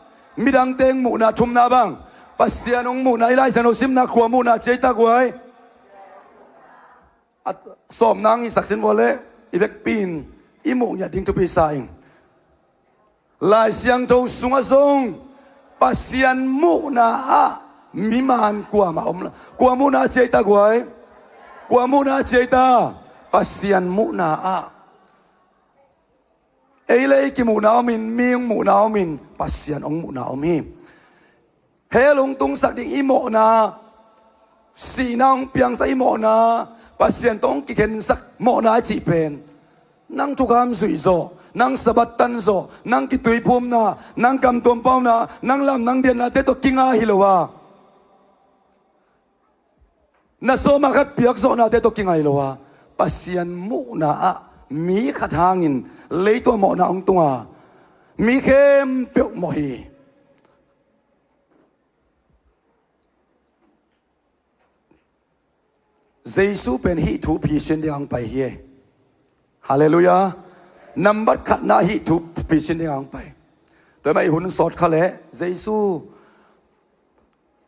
midang teng muhna, thumna bang, Pasian hong muhna. I Lai Siangtho simna kua muhna ci ei ta guai? A sawm nang i saksin vua le, i vekpi in i muh ngiat ding thupi sa ing. Lai Siangtho sungah zong Pasian muhna ah miman kuamah om lo. Kua muhna ci ei ta guai? Kua muhna ci ei ta? Pasian muhna ah. Ei le ei kimuhna om in, mi hong muhna om in, Pasian hong muhna om hi. Hell hong tungsak ding i mawhna, sihna hong piangsak i mawhna, Pasian tawh hong kikhensak mawhna i cih pen, nang thukham zuih zawh, nang Sabbath tan zawh, nang kituiphumna, nang kamtuam pauna, nang lam nang diannate tawh kinga hi lo a, na sawma khat piak zawhnate tawh kinga hi lo a, Pasian muhna ah mi khat hangin leitung ah mawhna hong tung a, mi khempeuh mawh hi. Jesu pen hih thu phisin ding hong pai hi. Halleluiah. Nambat khatna hih thu phisin ding hong pai. Tua mah i hun sawt kha leh Jesu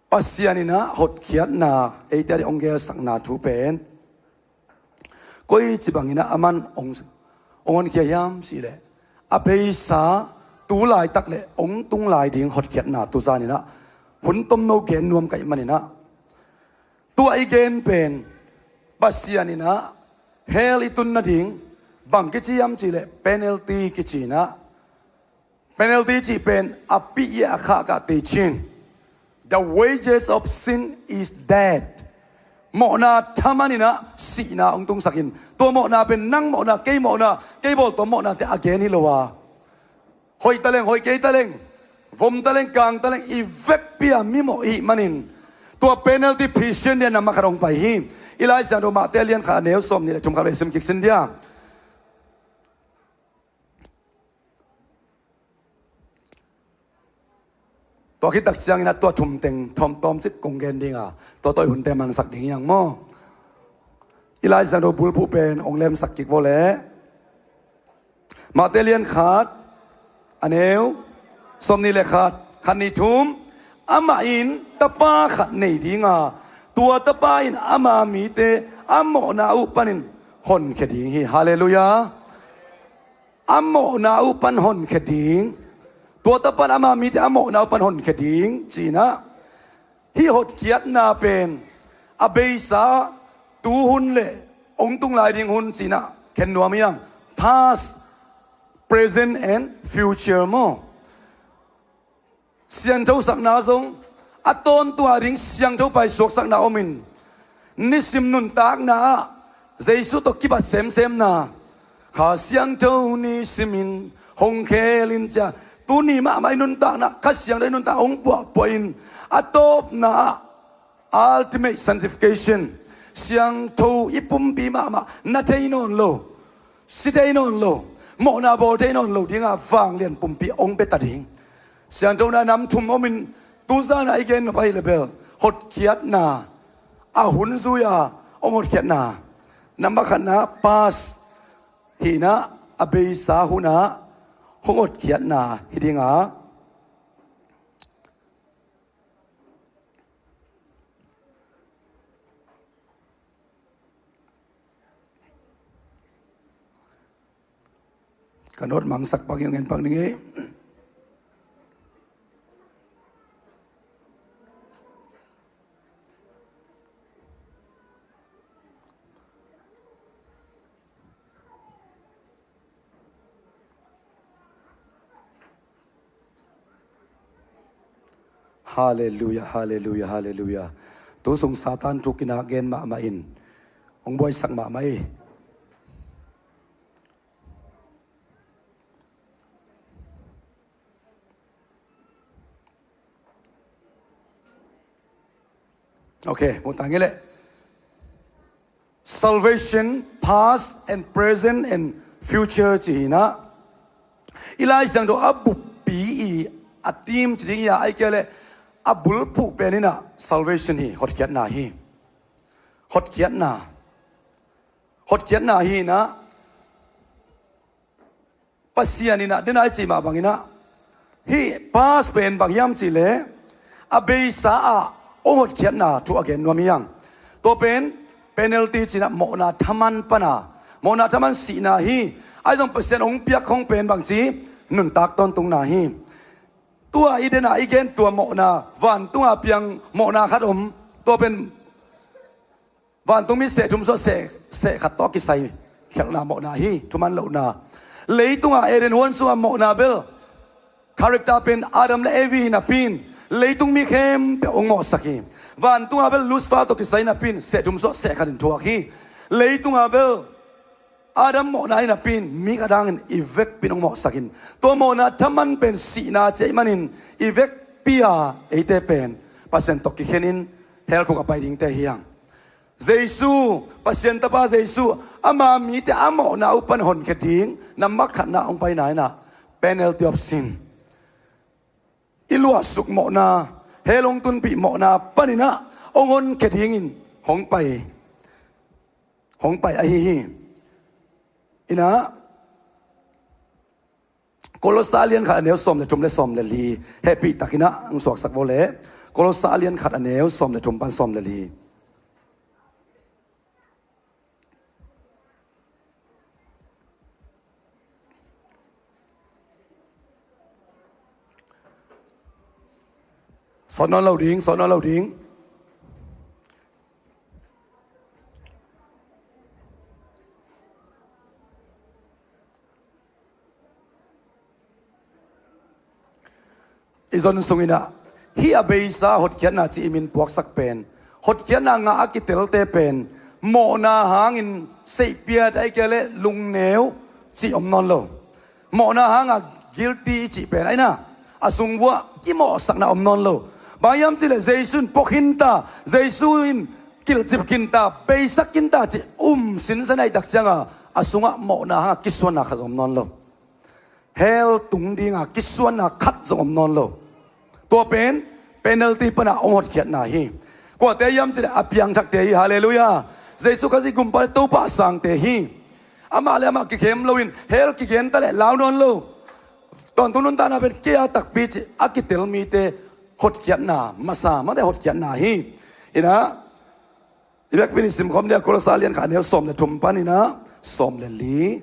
Pasian in ah hotkhiatna eite a ding hong gelsakna thu pen koici bangin ah aman hong, hong honkhia hiam cih leh, a beisa tu laitak le hong tung lai ding hotkhiatna tuzan in ah hun tomno gen nuam ka hih manin ah, tua i gen pen Pasian in ah hell i tun nading bang kici hiam cih leh penalty kici in ah, penalty cih pen a pih i a khah kah tei cin. The wages of sin is death. Mawhna thaman in ah sihna hong tungsak in, tua mawhna pen nang mawhna, kei mawhna, kei bawltuam mawhnate a gen hi lo a, hoih taleng, hoih kei taleng, vom taleng, kang taleng, i vekpi a mi mawh i hih manin, tua penalty phisin ding a nambat khat hong pai hi. I Lai Siangtho Mate lian khat a neu sawmnih le thum khat vei sim kik sin ding a. Tua khit tak ciangin ah tua thum teng thawm tawm cik kong gen ding a, tua tawh i hunte mansak ding hi hang maw. I Lai Siangtho bulphuh pen hong lemsak kik vawleh. Mate lian khat, a neu sawmnih le khat, khat nih thum. Amah in tapa khat nei ding a, tua tapa in ama mite a mawhna uh panin honkhia ding hi. Halleluiah. A mawhna uh pan honkhia ding. Tua tapa in ama mite a mawhna uh pan honkhia ding ci in ah, hih hotkhiatna pen a beisa tu hun le hong tung lai ding hun ci in ah khen nuam hi hang. Past, present and future maw. Siangtho sakna zong a tawntung a ding siangtho paisuak sakna om in, nisim nuntakna ah Jesu tawh kibat semsemna, Kha Siangtho nisimin hong khel in cia, tuni mahmah i nuntakna Kha Siangtho i nuntak hong puahpuah in, a tawpna ah ultimate sanctification, siangtho i pumpi mahmah, na thei nawn lo, si thei nawn lo, mawhna bawl thei nawn lo ding a vanglian pumpi hong pia ta ding. Siangthona nam thum om in, tuzan a i gen nop ahih leh bel hotkhiatna, a hun zui a hong hotkhiatna. Nambat khatna past hi in ah, a beisa hun a hong hotkhiatna hi ding a. Ka note mangsak pak ing, ngen pak ning ei. Halleluiah, halleluiah, halleluiah. Tu sung Satan thu kinak gen mahmah in hong buaisak mahmah hi. Ok, mu ta nge leh. Salvation, past and present and future ci hi in ah, i Lai Siangtho a buppi i, a theme ci ding hi a, ahih kei leh a bulphuh pen in ah salvation hi, hotkhiatna hi. Hotkhiatna. Hotkhiatna hi in ah, Pasian in ah, den a i cih mah bangin ah, hih past pen bang hiam cih leh, a beisa ah hong hotkhiatna thu a gen nuam hi hang. Tua pen penalty ci in ah, mawhna thaman pan a, mawhna thaman sihna hi. Ahi zong Pasian hong piak khong pen bang ci, nuntak tawntungna hi. Tua i den a i gen tua mawhna, vantung a piang mawhna khat om, tua pen vantung mi seh thum suah seh, seh khat tawh kisai khialhna mawhna hi, thuman lohna. Leitunga Eden huan sunga mawhna bel character pen Adam le Evi hi napi in leitung mi khempeuh hong mawhsak hi. Vantunga bel Lucifer tawh kisai napi in sehthum suah sehkhat in thuak hi. Leitunga bel Adam mawhna hi napi in mi khat hangin i vekpi in hong mawhsak in, tua mawhna thaman pen sihna ci ahih manin i vekpi a eite pen Pasian tawh kikhen in hell khuk a pai dingte hi hang. Jesu, Pasian Tapa Jesu, ama mite a mawhna uh pan honkhia ding, nambat khatna hong paina in ah, penalty of sin. I luahsuk mawhna, hell hong tunpih mawhna panin ah hong honkhia dingin hong pai, hong pai ahi hi. In ah, Kolosa lian khat a neu sawm le thum le sawm le li, hehpih takin ah hong suaksak vo le. Kolosa lian khat a neu sawm le thum pan sawm le li. Sawt nawn lo ding, sawt nawn lo ding. I zon sungin ah, hih a beisa hotkhiatna cih i min puaksak pen, hotkhiatna ngah a kitelte pen mawhna hangin seihpiat ahih kei leh lungneu cih om nawn lo. Mawhna hanga guilty i cih pen ahi na, a sung vuah kimawhsakna om nawn lo. Bang hiam cih leh Jesu in pua khinta, Jesu in kilhcip khinta, beisak khinta cih um sinsen ahih tak cianga a sungah mawhna hanga kisuanna khat zong om nawn lo. Hell tung dinga kisuanna khat zong om nawn lo. Tua pen penalty pana hong hotkhiatna hi. Kuate hiam cih leh a piangthakte hi, halleluiah. Jesu Khazih Gumpa le Topa a sangte hi. Amah le amah kikhem loin hell kigen ta leh lau nawn lo. Tawntung nuntakna pen kei a takpi cih a kitel mite hotkhiatna, masa mate hotkhiatna hi. In ah, i biakpi in i simkhawm dia, Kolosa lian khat a neu sawm le thum panin ah sawm le li.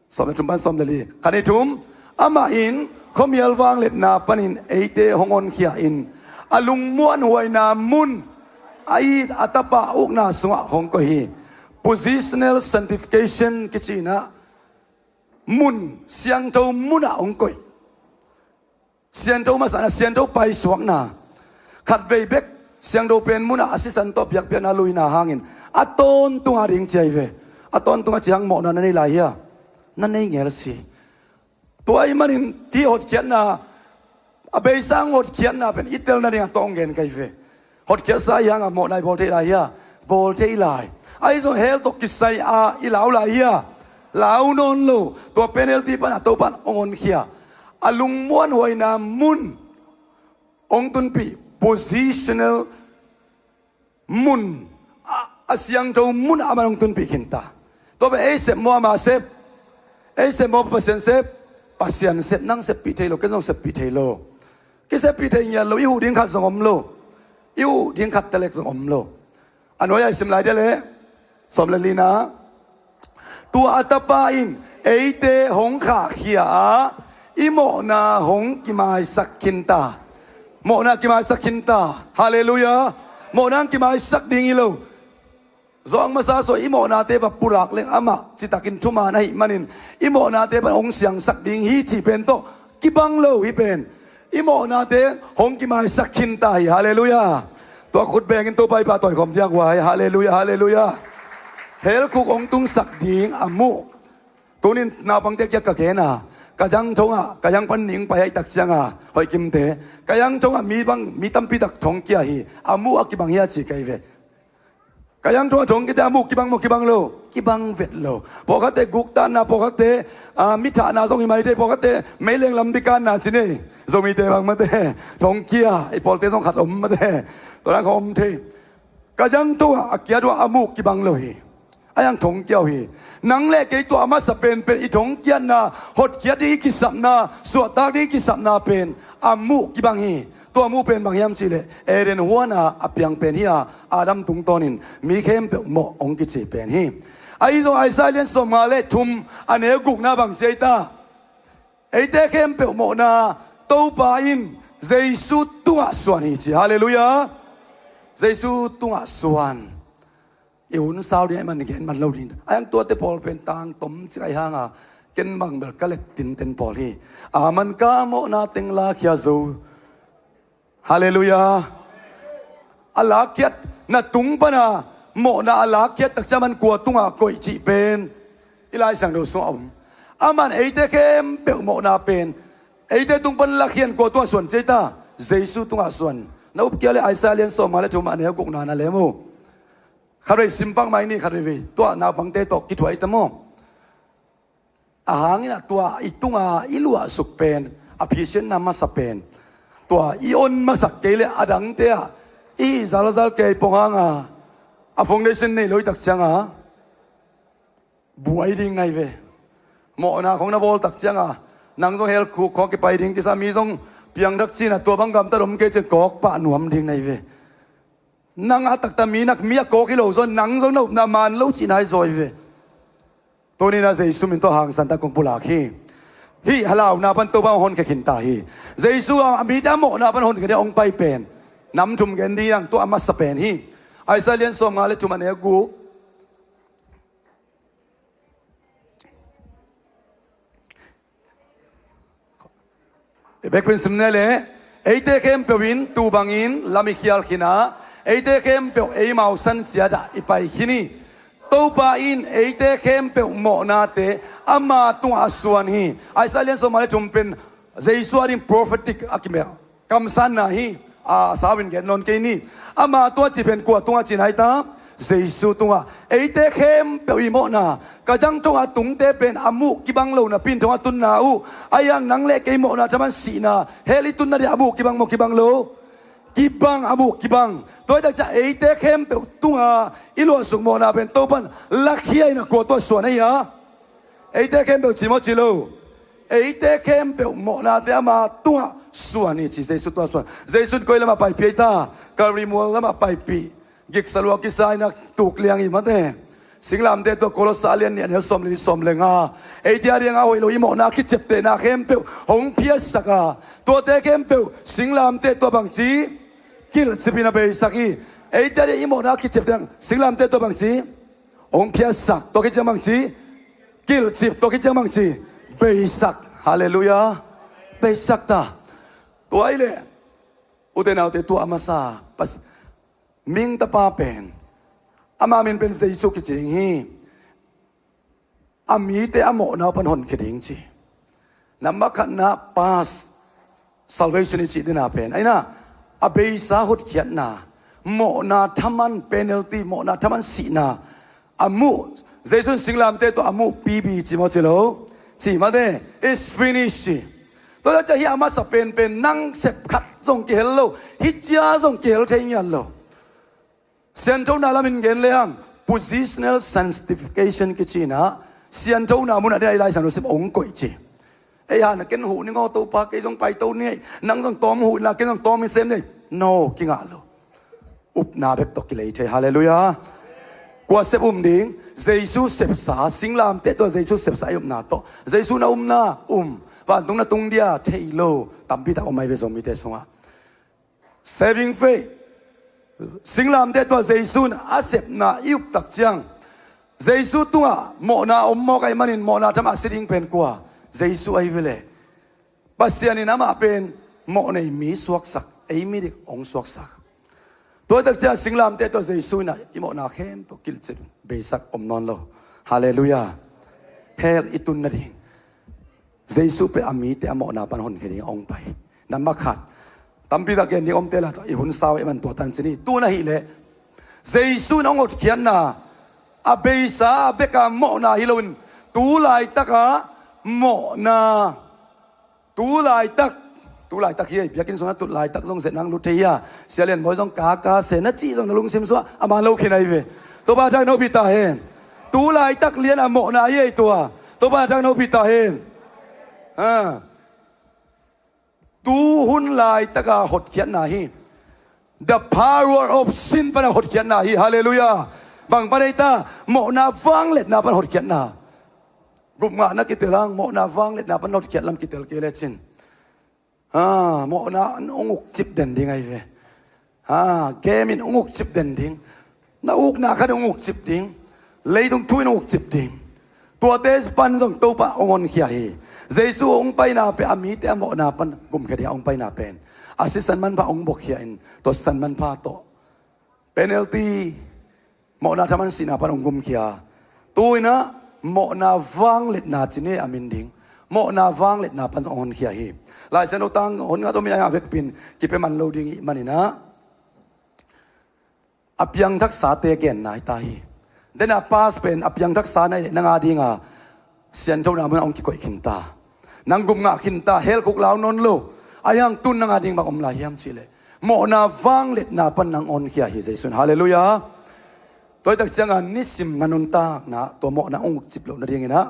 Sawm le thum pan sawm le li. Khat, nih, thum. Amah in khuamial vangliatna panin eite hong honkhia in a lungmuanhuaina mun a it a Tapa ukna sungah hong koih hi. Positional sanctification kici in ah mun, siangtho munah hong koih. Siangtho masakna, siangtho paisuakna. Khatvei bek siangtho pen munah a sisan tawh biakpiakna luina hangin a tawntunga ding ci ahi ve. A tawntunga ciang mawhna na nei lai hia? Na nei ngel si. Tua ahih manin hih hotkhiatna, a beisa hang hotkhiatna pen i tel nadinga tawh hong gen ka hi ve. Hotkhiatsa i hanga mawhna i bawl thei lai hia? Bawl thei lai. Ahi zong hell tawh kisai a i lau lai hia? Lau nawn lo. Tua penalty pana Topan hong honkhia. A lungmuanhuaina mun hong tunpih, positional mun, a, a siangtho munah aman hong tunpih khinta. Tua pen ei sep maw, ama sep? Ei sep maw, Pasian sep? Pasian sep. Nang seppih thei lo, ken zong seppih thei lo. Kiseppih thei ngiat lo, i huh ding khat zong om lo. I huh ding khat talek zong om lo. A nuai-ah i sim lai dia leh, sawm le lina. Tua a Tapa in eite hong khahkhia a, i mawhna hong kimaisak khinta. Mawhna kimaisak khinta. Halleluiah. Mawhna hong kimaisak ding hi lo. Zawng masa sawh i mawhnate va pulak leng amah citakin thuman ahih manin i mawhnate pan hong siangsak ding hi cih pen tawh kibang lo hi pen. I mawhnate hong kimaisak khinta hi. Halleluiah. Tua khut bengin Topa i pahtawi khawm diak huai. Halleluiah, halleluiah. Hell khuk hong tungsak ding a muh. Tunin naupangte kiang ka gen a, ka yang thongah, ka yang pan ning pai ahih tak cianga, hoih kimte, ka yang thongah mi bang, mi tampi tak thong kia hi. A muh a kibang hia ci ka hi ve. Ka yang thongah thong kiate a muh kibang maw, kibang lo? Kibang vet lo. Pawlkhatte guktanna, pawlkhatte, ah, mi thahna zong hi mai thei, pawlkhatte meileng lam bikanna ci nei. Zomite bang mate, thong kia, i pawlte zong khat om mate. Tua dan kha om thei. Ka yang thongah a kiat uh a muh kibang lo hi. A yang thong kia uh hi. Nang le kei tua a masa penpen i thong kiatna, hotkhiat ding i kisapna, suahtak ding i kisapna pen a muh kibang hi. Tua muh pen bang hiam cihleh, Eden huana a piang pen hi a, Adam tungtawnin mi khempeuh mawh hong kici pen hi. Ahi zong Isaiah lian sawmnga le thum a neu gukna bang ci ei ta? Eite khempeuh mawhna Topa in Jesu tungah suan hi ci. Halleluiah. Jesu tungah suan. I hun sau ding ahih man gen man lo ding. A yang tuate pawl pen tang tom cik ahi hanga Ken bang bel ka let tinten pawl hi. A man ka mawhna teng lakhia zo. Halleluiah. A lakkhiat na tung pana mawhna a lakkhiat takcia man kua tungah koih cih pen i Lai Siangtho sungah om. Aman eite khempeuh mawhna pen eite tung pan lakkhian kua tungah suan ci ei ta? Jesu tungah suan. Na upkia le Isaiah lian sawmnga le thum a neu gukna na lem uh. Khatvei simpang mai ni, khatveivei tua naupangte tawh kithuah ei ta maw? A hangin ah tua i tunga i luahsuk pen, a phisianna masa pen, tua i on masak kei le a dangte ah i zalzal kei pong hanga a foundation nei lo i tak cianga buai ding nai ve. Mawhna khong na bawl tak cianga nang zong hell khuk khong kipai ding kisa, mi zong piangthak cina tua bang gamtat om kei cin kawk pah nuam ding nai ve. Nang a takta mi nak mi a kawk hi lo zaw, nang zong na upna man lo cihna hi zaw hi ve. Tuni na Jesu min tawh hangsan tak kong pulak hi. Hih halauna pan Topa hong honkhia khin ta hi. Jesu a mite a mawhna pan honkhia ding hong pai pen nam thum gen ding ang, tua a masa pen hi. Isaiah lian sawmnga le thum a neu guk. I bekpin sim ne le, eite khempeuh in tu bangin lam i khial khin a, eite khempeuh eimau san ciatah i pai khin hi. Topa in eite khempeuh mawhnate ama tungah a suan hi. Isaiah lian sawmnga le thum pen Jesu a ding prophetic a kimel kamsanna hi. A sau in gen nawn kei ni. Ama tua ci pen kua tungah ci nai ta? Jesu tungah. Eite khempeuh i mawhna ka zang thongah tungte pen a muh kibang lo napi in thongah tunna uh a iang nang le kei mawhna thaman sihna hell i tunna ding a muh kibang maw kibang lo? Kibang, a muh kibang. Tua hi tak ciah eite khempeuh tunga i luahsuk mawhna pen Topan lakhia in a kua tungah suan ahi a? Eite khempeuh ci maw ci lo? Eite khempeuh mawhnate ama tungah suan hi ci, Jesu tungah suan. Jesu in koi lamah paipih ahi ta? Kalvari mual lamah paipih. Giksa lua kisa in a tuk liang hi mate. Singlamteh tua Kolosa lian nih a neu sawm le nih, sawm le nga. Eite a dianga hoih lo i mawhna a kiceptehna khempeuh hong phiatsak a, tuate khempeuh singlamteh tua bangci kilhcip in a beisak hi. Eite a dianga i mawhna a kiceptehna singlamteh tua bangci hong phiatsak, tua khit ciang bangci kilhcip, tua khit ciang bangci beisak. Halleluiah. Beisak ta. Tua hi leh ute naute, tua a masa Ming Tapa pen ama min pen Jesu kici ding hi. A mite a mawhna pan honkhia ding ci. Nambat khatna past salvation i cih dena pen aina, a beisa hotkhiatna, mawhna thaman penalty, mawhna thaman sihna a muh. Jesu in singlamteh tawh a muh P B ci maw ci lo? Ci mate, it's finished ci. Tua ciah hi a masa penpen nang sep khat zong kihel lo, hi cia zong kihel thei ngiat lo. Sianthona lamin gen le hang positional sanctification kici in a, sianthona munah ding a i Lai Siangtho sim hong koih ci. Ei hana ken huh ning aw Topa, kei zong paito ning ei, nang zong tawm huh inla ken zong tawm hi sem nei. No, kingah lo. Upna bek tawh kilei thei. Halleluiah. Kua sep um ding? Jesu sepsa, singlamteh tawh Jesu sepsa i upna tawh. Jesu na umna um, vantung na tung dia thei lo tampi tak om ahi ve Zomite sungah. Saving faith. Singlamteh tawh Jesu in a sepna i up tak ciang, Jesu tungah mawhna om mawk ahih manin mawhna thamah si ding pen kua? Jesu ahi ve le. Pasian in amah pen mawhnei mi suaksak, ei mi dik hong suaksak. Tua tak ciang singlamteh tawh Jesu in a i mawhna khempeuh kilhcip, beisak om nawn lo. Halleluiah. Hell i tun nading Jesu pen a mite a mawhna pan honkhia ding hong pai. Nambat khat. Tampi tak gen ding omte la tawh i hun sau ahih man tua tan ci ni. Tu na hih leh Jesu in hong hotkhiatna a beisa beka mawhna hi loin tu laitaka mawhna, tu laitak, tu laitak hi ei, biakinn sungah tu laitak zong zet nang lut thei hi a, Sia Lian Bawi zong kaka se na cih zong na lungsim sungah a man lo khin ahi ve. Topa thak na upih ta hen. Tu laitak lian a mawhna hi ei tua. Topa thak na upih ta hen. Ha. Tu hun laitaka hotkhiatna hi. The power of sin pana hotkhiatna hi. Halleluiah. Bang pana hi ta? Mawhna vangliatna pana hotkhiatna. Gupngahna kitel hang, mawhna vangliatna pana hotkhiat lam kitel kei lecin. Ha, mawhna hong ukcip den ding ahi ve. Ha, game in hong ukcip den ding. Na ukna khat hong ukcip ding. Leitung thu in hong ukcip ding. Tuate pan zong Topa hong honkhia hi. Jesu hong paina pen a mite a mawhna pan gumkhia ding a hong paina pen a sisan manpha hong bokkhia in tua sisan manpha tawh penalty, mawhna thaman sihna pan hong gumkhia. Tu-in ah mawhna vangliatna ci ni a min ding. Mawhna vangliatna pan zong hong honkhia hi. Lai Siangtho tang hong ngah tawh mi a vekpi in kipia man lo ding i hih manin ah a piangthaksate genna hi ta hi. Dena pass pen a piangthaksa na i leh nang a dinga sianthona munah hong kikoih khin ta. Nang gum ngah khin ta, hell khuk lau nawn lo. Ahi hang tu-in nang a ding bang om lai hiam cih leh mawhna vangliatna pan nang honkhia hi Jesu in. Halleluiah. Tua hi tak ciangin nisim na nuntakna tua mawhna hong ukcip loh nadingin ah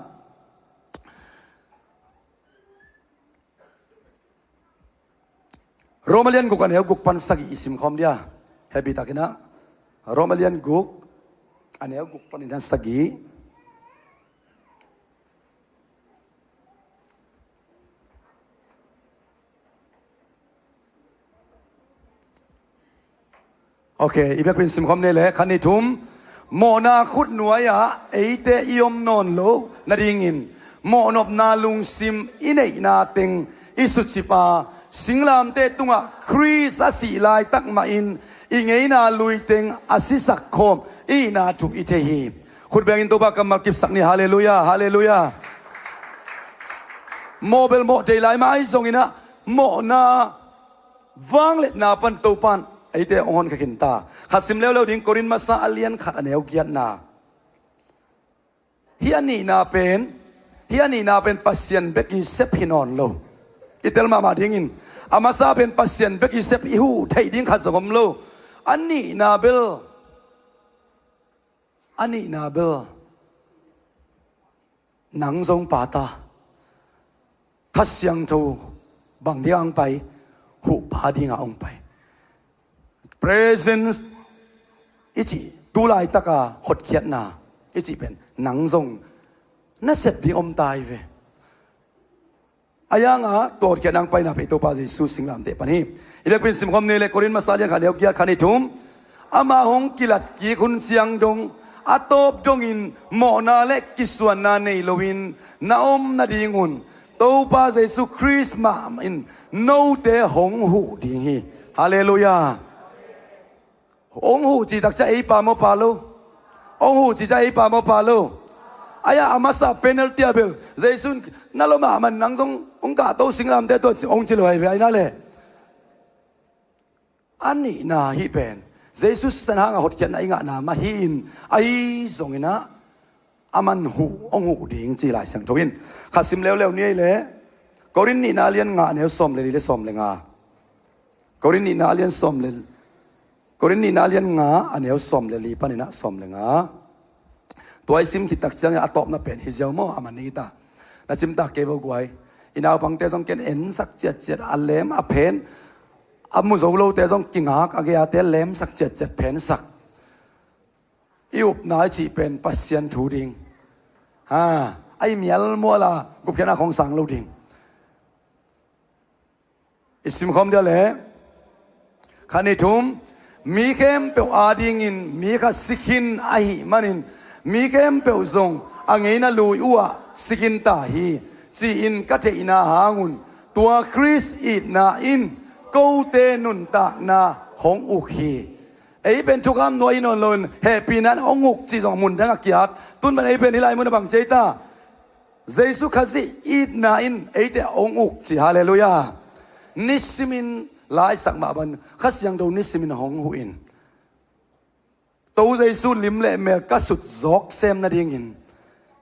Roma lian guk a neu guk pan sagih i simkhawm dia. Hehpih takin ah Roma lian guk a neu guk panin ah sagih. Ok, i biakpiin simkhawm ni leh, khat, nih, thum. Mawhna khutnuai-ah eite i om nawn loh nadingin mawhnopna lungsim i neihna teng i sutcip a, singlamteh tungah Khrist a sih laitak mahin i ngeina lui teng a sisak khawm i hihna thu i thei hi. Khut bengin Topa kammal kipsak ni. Halleluiah, halleluiah. Mawh bel mawh thei lai mah ahi zongin ah mawhna vangliatna pan Topa in eite hong honkhia khin ta. Khat sim leuleu ding, Korin masa a lian khat a neu giatna. Hih a nihna pen, hih a nihna pen Pasian bek i sep hi nawn lo. I tel mahmah dingin a masa pen Pasian bek i sep i huh theih ding khat zong om lo. A nihna bel, a nihna bel nang zong pata. Kha Siangtho bang dingah hong pai? Huhpa dingah hong pai. Presence i cih, tu laitaka hotkhiatna i cih pen nang zong na sep ding om ta hi ve. Ahi hangin tua hotkhiatna hong paina pen i Topa Jesu singlamteh pan hi. I biakpiin simkhawm ni leh, Korin masa lian khat a neu giat, khat, nih, thum. Amah hong kilatkik hun ciang dong a tawp dongin mawhna le kisuanna nei loin na om nadingun Topa Jesu Khrist mah in note hong huh ding hi. Halleluiah. Hong huh cih tak ciang ei pa maw pa lo? Hong huh cih ciang ei pa maw pa lo? Ahi a masa penalty a bel Jesu in na lua mahmah in nang zong hong kahto, singlamteh tawh hong ci lo ahi ve, ahi na leh. A nihna hih pen Jesu sisan hangah hotkhiatna i ngahna mah hi-in, ahi zongin ah aman huh, hong huh ding ci Lai Siangtho in. Khat sim leuleu ni ei leh, Korin nihna a lian nga a neu sawm le li le sawm le nga. Korin nihna a lian sawm le, Korin nihna a lian nga a neu sawm le li panin ah sawm le nga. Tua i sim khit tak ciangin a tawpna pen hi ziau maw, a man ding hi ta. Na cimtak kei vo guai. I naupangte zong ken ensak ciatciat, a lem a phen. A mu zo lote zong kingak, a gei-ate lemsak ciatciat, phensak. I upna i cih pen Pasian thu ding. Ha, a i mialmual a gupkhiatna khong sang lo ding. I simkhawm dia leh, khat, nih, thum. Mi khempeuh adingin mi khat si khin ahih manin mi khempeuh zong a ngeina lui uhah si khin ta hi, ci-in ka theihna hangun tua Khrist itna in kote nuntakna hong uk hi. Ei pen thukham nuai hi nawn loin hehpihna in hong uk cih zong mun dangah kiat. Tun pan ei pen hih lai munah bang ci ei ta? Jesu Khazih itna in eite hong uk ci. Halleluiah. Nisimin, laisak mah bang, Kha Siangtho nisimin hong huh in, To Jesu lim le mel ka sut zawk sem nadingin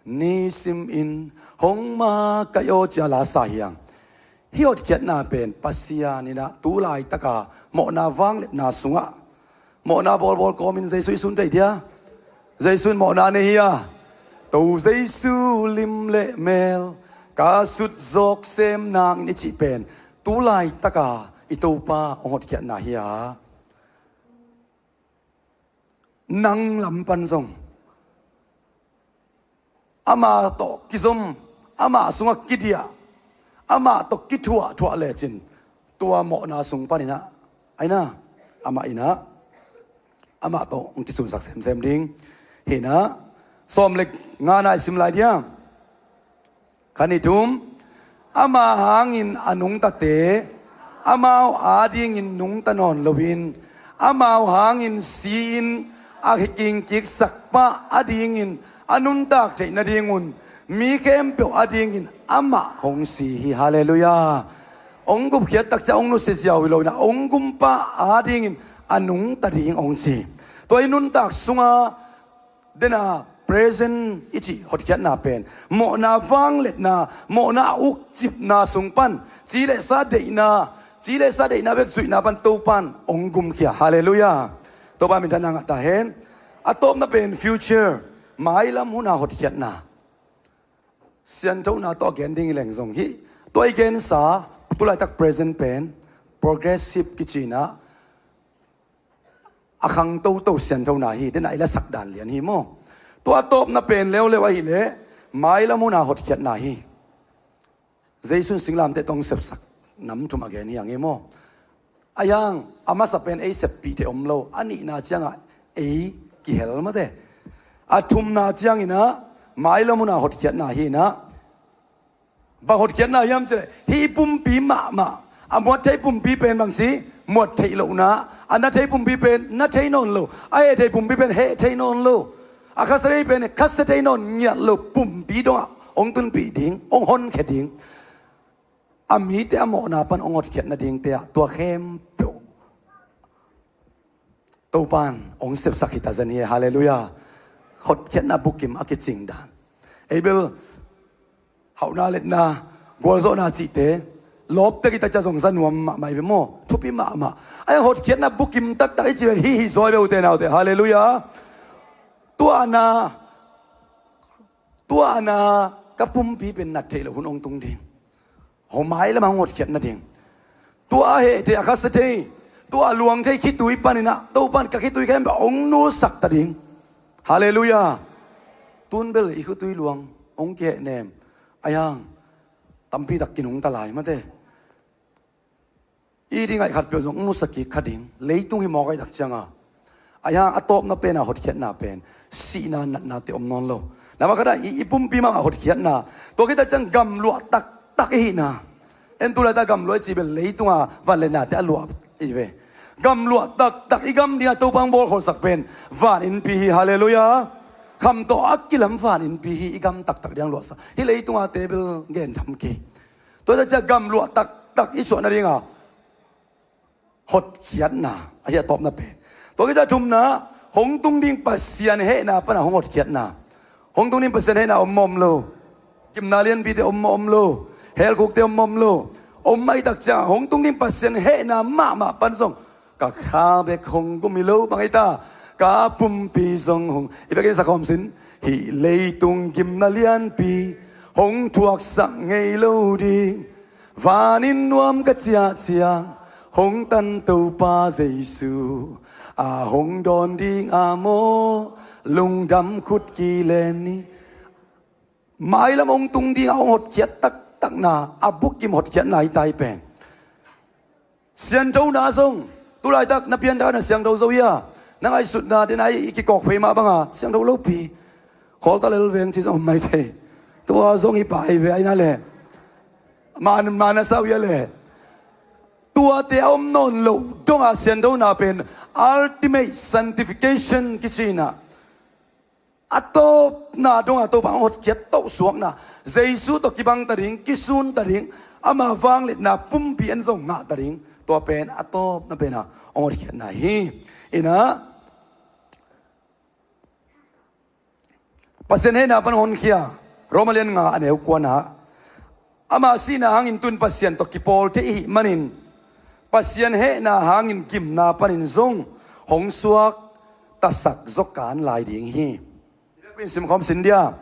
nisimin hong makaih aw, ci-a la sa hi hang. Hih hotkhiatna pen Pasian in ah tu laitaka mawhna vangliatna sungah mawhna bawlbawl kawmin Jesu i sun thei dia? Jesu in mawhna nei hi a, To Jesu lim le mel ka sut zawk sem nangin i cih pen tu laitaka i Topa hong hotkhiatna hi a, nang lam pan zong amah tawh kizom, amah sungah kidiah, amah tawh kithuahthuah lecin tua mawhna sung panin ah, aina, amah in ah amah tawh hong kisunsak semsem ding hi. Na sawm le nga na i sim lai dia. Kha ni thum, ama hangin a nungtate, amau adingin nungta nawn loin, amau hangin si-in a kingkiksak pa adingin a nuntak theih nadingun mi khempeuh adingin amah hong si hi. Halleluiah. Hong gupkhiat takcia hong nusia ziau hi lo-in ah hong gumpa adingin a nungta ding hong ci. Tua i nuntak sunga dena present i cih hotkhiatna pen mawhna, vangliatna, mawhna a ukcipna sung pan ci le sa deihna, ci le sa deihna bek zuihna pan Topan hong gumkhia. Halleluiah. Topa minthanna ngah ta hen. A tawpna pen future, mailam huna hotkhiatna. Sianthona tawh a gen ding hi leng zong hih tua i gensa tulaitak present pen progressive kici-in ah a khang toto sianthona hi. Dena i lasak dan lian hi maw. Tua a tawpna pen leuleu ahih leh mailam huna hotkhiatna hi. Jesu in singlamteh tawh hong sepsak nam thum a gen hi hang hi maw. A yang a masa pen ei seppih thei om lo, a nihna ciangah ei kihel mate. A thumna ciangin ah mailam huna hotkhiatna hi-in ah, bang hotkhiatna hiam cih leh hih pumpi mahmah, a muat thei pumpi pen bangci, muat theih lohna, a na thei pumpi pen na thei nawn lo, a heh thei pumpi pen heh thei nawn lo, a khasa thei pen khasa thei nawn ngiat lo pumpi dongah hong tunpih ding, hong honkhia ding. A mite a mawhna pan hong hotkhiat nadingte ah tua khempeuh Topan hong sepsak hi ta zen hi. Halleluiah. Hotkhiatna bukim a kicing dan. Ei bel hauhna, letna, gualzawhna cihte lawpte kitakcia zong za nuam mahmah hi ve maw. Thupi mahmah. A yang hotkhiatna bukim taktak i ci ve, hih hi zaw hi ve ute naute. Halleluiah. Tua na, tua na ka pumpi pen nat theih loh hun hong tung ding. Hong mailam hong hotkhiat nading. Tua a heh thei, a khasa thei, tua a luang thei khitui panin ah Topan ka khitui khempeuh hong nulsak ta ding. Halleluiah. Tun bel i khitui luang hong kihehnem a yang tampi tak kinungta lai mate. I ding ngaih khatpeuh zong hong nulsak kik kha ding. Leitung hi mawk ahih tak cianga a yang a tawpna pena hotkhiatna pen sihna, natnate om nawn lo. Namah khatah i, i pumpi mahmah hotkhiatna, tua khit tak ciang gamluah taktak i hihna. En tulaitak gamluah i cih bel leitunga van le nate a luah i ve. Gamluah taktak i gam dinga Topa hong bawlkholsak pen van innpi hi. Halleluiah. Kham tawh a kilam van innpi hi, i gam taktak ding luahsa. Hih leitunga te bel gen tham kei. Tua khit tak ciang gamluah taktak i suah nadinga hotkhiatna ahi a tawpna pen. Tua khit tak ciang thumna, hong tung ding Pasian hehna pana hong hotkhiatna. Hong tung ding Pasian hehna om maw om lo? Gimna lianpite om maw om lo? Helkhukte om maw om lo? Om ahih tak ciang hong tung ding Pasian hehna mahmah pan zong ka kha bek hong gum hi lo bang hi ta, ka pumpi zong hong, i bekin sa khawm sin. Hih leitung gimna lianpi hong thuaksak ngei lo ding. Vanin nuam ka ciah ciang hong tan Topa Jesu a hong dawn ding a maw, lungdam khut kilen ni. Mailam hong tung dinga hong hotkhiat taktakna, a bukim hotkhiatna hi ta hi pen. Sianthona zong tulaitak na pianthak na siangtho zo hia? Na ngaihsutna dena i kikawk phei mah banga siangtho lopi. Khawlta lel veng ci zong om mai thei. Tua zong hi pai ve aina le. Man, man a sau hia le. Tuate a om nawn loh donga sianthona pen ultimate sanctification kici-in ah, a tawpna donga Topa hong hotkhiat toh suakna, Jesu tawh kibang ta ding, kisun ta ding, ama vangliatna pumpi en zong ngah ta ding. Tua pen a tawpna pena hong hotkhiatna hi. Ina Pasian hehna pan honkhia, Roma lian nga a neu kuana, ama sihna hangin tun Pasian tawh kipawl thei i hih manin, Pasian hehna hangin gimna panin zong hong suaktasak zaw kan lai ding hi. Sim khawm sin dia.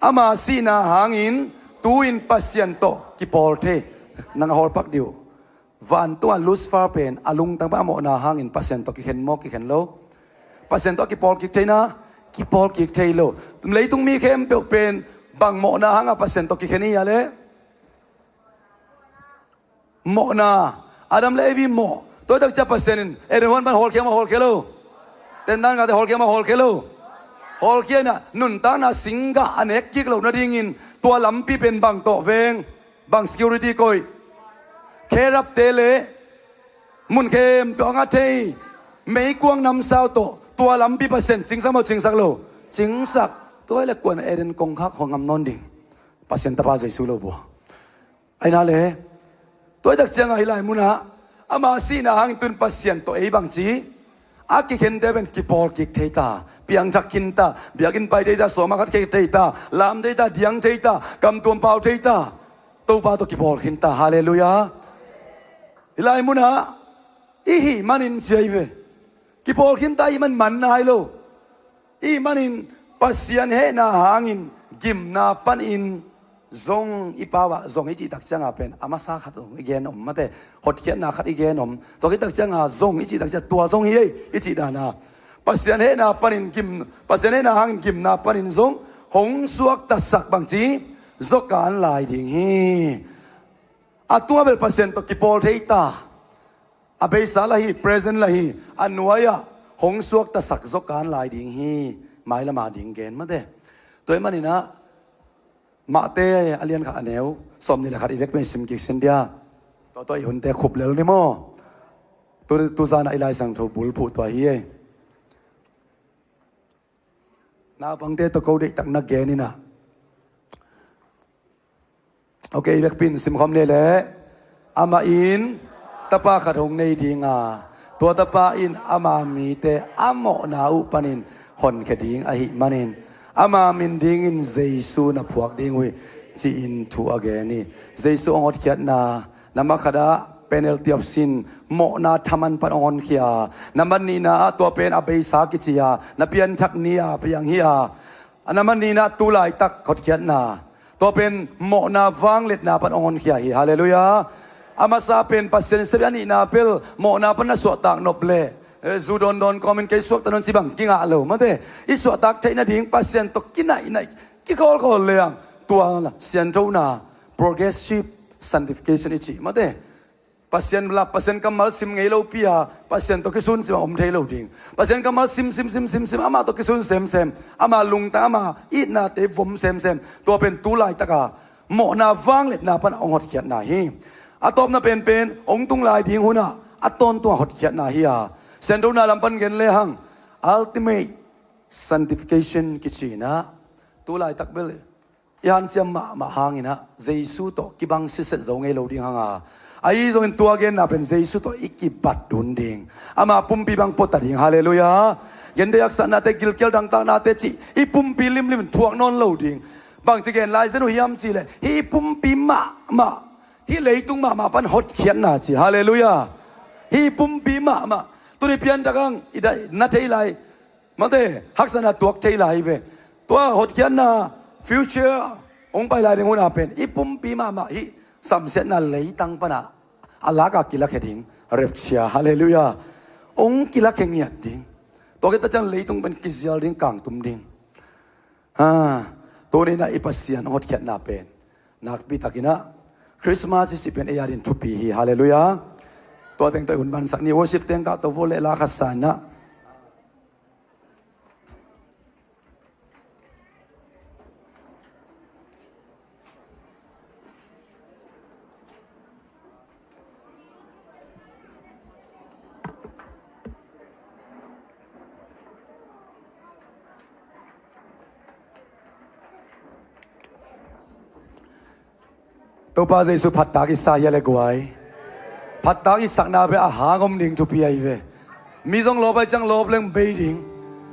Ama sihna hangin tu-in Pasian tawh kipawl thei. Nang a hawlpak dih uh. Vantunga Lucifer pen a lungtang pan a mawhna hangin Pasian tawh kikhen maw, kikhen lo? Pasian tawh a kipawl kik thei na, kipawl kik thei lo. Leitung mi khempeuh pen bang mawhna hanga Pasian tawh kikhen i hia leh? Mawhna. Adam le Evi mawh. Tua tak ciang Pasian in Eden huan pan hawlkhia maw, hawlkhia lo? Tendan ngate hawlkhia maw, hawlkhia lo? Hawlkhia in ah nuntakna singgah a nek kik loh nadingin tua lampi pen bang tawh veng, bang security koih, kherapte le mun khempeuh a ngah thei meikuang namsau tawh tua lampi Pasian cingsak maw, cingsak lo? Cingsak. Tua hi leh kua'n Eden kongkhak hong ngam nawn ding? Pasian Tapa Jesu lo bua. Ahi na le, tua hi tak ciangah hih lai munah ama sihna hangin tun Pasian tawh ei bangci a kikhente pen kipawl kik thei ta, piangthak khin ta, biakinn pai thei ta, sawma khat khia thei ta, lam thei ta, diang thei ta, kamtuam pau thei ta, Topa tawh kipawl khin ta. Halleluiah. Hih lai munah i hih manin cia hi ve. Kipawl khin ta i hih man man nai lo. I hih manin Pasian hehna hangin gimna panin zong i pau ah, zong i cih tak ciangah pen a masa khat zong i gen om mate, hotkhiatna khat i gen om. Tua khit tak ciangah zong i cih tak ciangah tua zong hi ei i cih dana. Pasian hehna panin gim, Pasian hehna hangin gimna panin zong hong suaktasak bangci, zawkan lai ding hi. A tungah bel Pasian tawh kipawl thei ta. A beisa lah hi, present lah hi, a nuai-ah hong suaktasak zawkan lai ding hi. Mailama ding gen mate. Tua hih maninah Mate a lian khat a neu sawmnih le khat i vekpi-in sim kik sin dia. Tua tua i hunte khup lel ni maw? Tu, tuzanah i Lai Siangtho bulphuh tua hi ei. Naupangte tawh ko deihtak na gen inah. Ok, i vekpi-in simkhawm ni leh. Amah in tapa khat hong nei ding a, tua tapa in ama mite a mawhna uh panin honkhia ding ahih manin ama min dingin Jesu na phuak ding uh hi, ci-in thu a gen hi. Jesu hong hotkhiatna, nambat khatah penalty of sin, mawhna thaman pan hong honkhia. Nambat nihna ah tua pen a beisa kici a, na pianthak ni-a piang hi a. A nambat nihna tu laitak hotkhiatna, tua pen mawhna vangliatna pan hong honkhia hi. Halleluiah. A masa pen Pasian in sep hi a, nihna pen mawhna pan na suahtak nop leh, eh, zu dawndawn kawmin kei suakta nawn ci bang kingah lo mate. I suahtak theih nading Pasian tawh kinaihnaih, kikhawlkhawl leng tua sianthona, progressive sanctification i cih mate. Pasian lap, Pasian kammal sim ngei lopi a, Pasian tawh kisun ci bang om thei lo ding. Pasian kammal sim, sim, sim, sim, sim, amah tawh kisun semsem, ama lungtang, ama itnate vom semsem. Tua pen tu laitaka mawhna vangliatna pan hong hotkhiatna hi. A tawpna penpen hong tung lai ding hunah a tawntungah hotkhiatna hi a, sianthona lam pan gen lehang ultimate sanctification kici inah, tu laitak bel i hanciam mahmah hanginah Jesu tawh kibang siset zo ngei lo ding hanga, ahi zongin tua genna pen Jesu tawh i kibat hun ding, ama pumpi bang puata ding. Halleluiah. Gentehak haksatnate, gilkial dangtaknate cih i pumpi limlim thuak nawn lo ding. Bangci gen lai zen uh hiam cihleh, hih i pumpi mahmah, hih leitung mahmah pan hotkhiatna ci. Halleluiah. Hih i pumpi mahmah, tuni pianthak hang i daih na thei lai, mate, haksatna tuak thei lai hi ve. Tua hotkhiatna future hong pai lai ding huna pen i pumpi mahmah hih samsiatna leitang pana a laka kilakhia ding, rapture. Halleluiah. Hong kilakhia ngiat ding. Tua khit tak ciang leitung pen kizial ding, kangtum ding. Ha, tuninah i Pasian hotkhiatna pen nakpi takinah Christmas i cih pen ei adin thupi hi. Halleluiah. Tua teng tawh i hun bansak ni. Worship teng kah tawh vua leh la khat sa inah. Topa Jesu phattak i sa hia le guai? Phattak i sakna beh a hang om ding thupi ahi ve. Mi zong lawp ahi ciang lawp leng bei ding.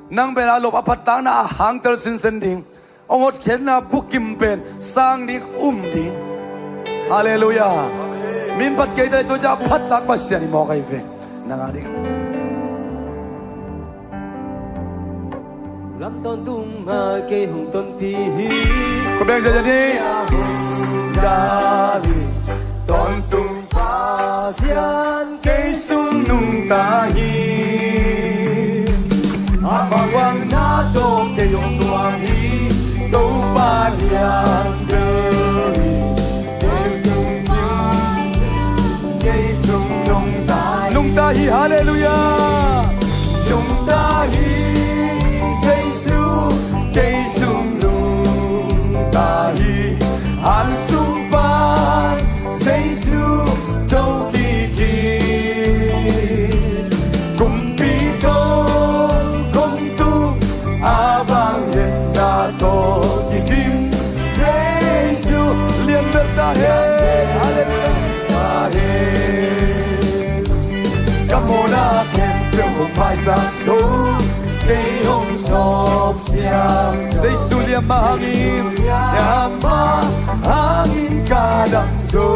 Nang beh a lawp a phattakna a hang tel sinsen ding. Hong hotkhiatna bukim pen sang ding, um ding. Halleluiah. Min phat kei ta le tua ciang a phattak Pasian i mawk ahi ve. Nang a ding. Lam tawntung mah kei hong tonpih hi. Khuapiang ziazia ni. Dali tawntung Pasian kei sung nungta hi. A mawhna tawh kei hong tuam hi. Topa lian bel hi. Kei tung kei sung nungta hi. Nungta hi, halleluiah. Nungta hi, Jesu. Sung pan Jesu tho kik hi. Kumpi to kong tung a bang lian na to kidim. Jesu lian bel ta hen. Halleluiah. Ta hen. Ka mawhna khempeuh hong maisak zo, kei hong sawp siang zo. Jesu lian mah hangin, lian mah hangin ka dam zo.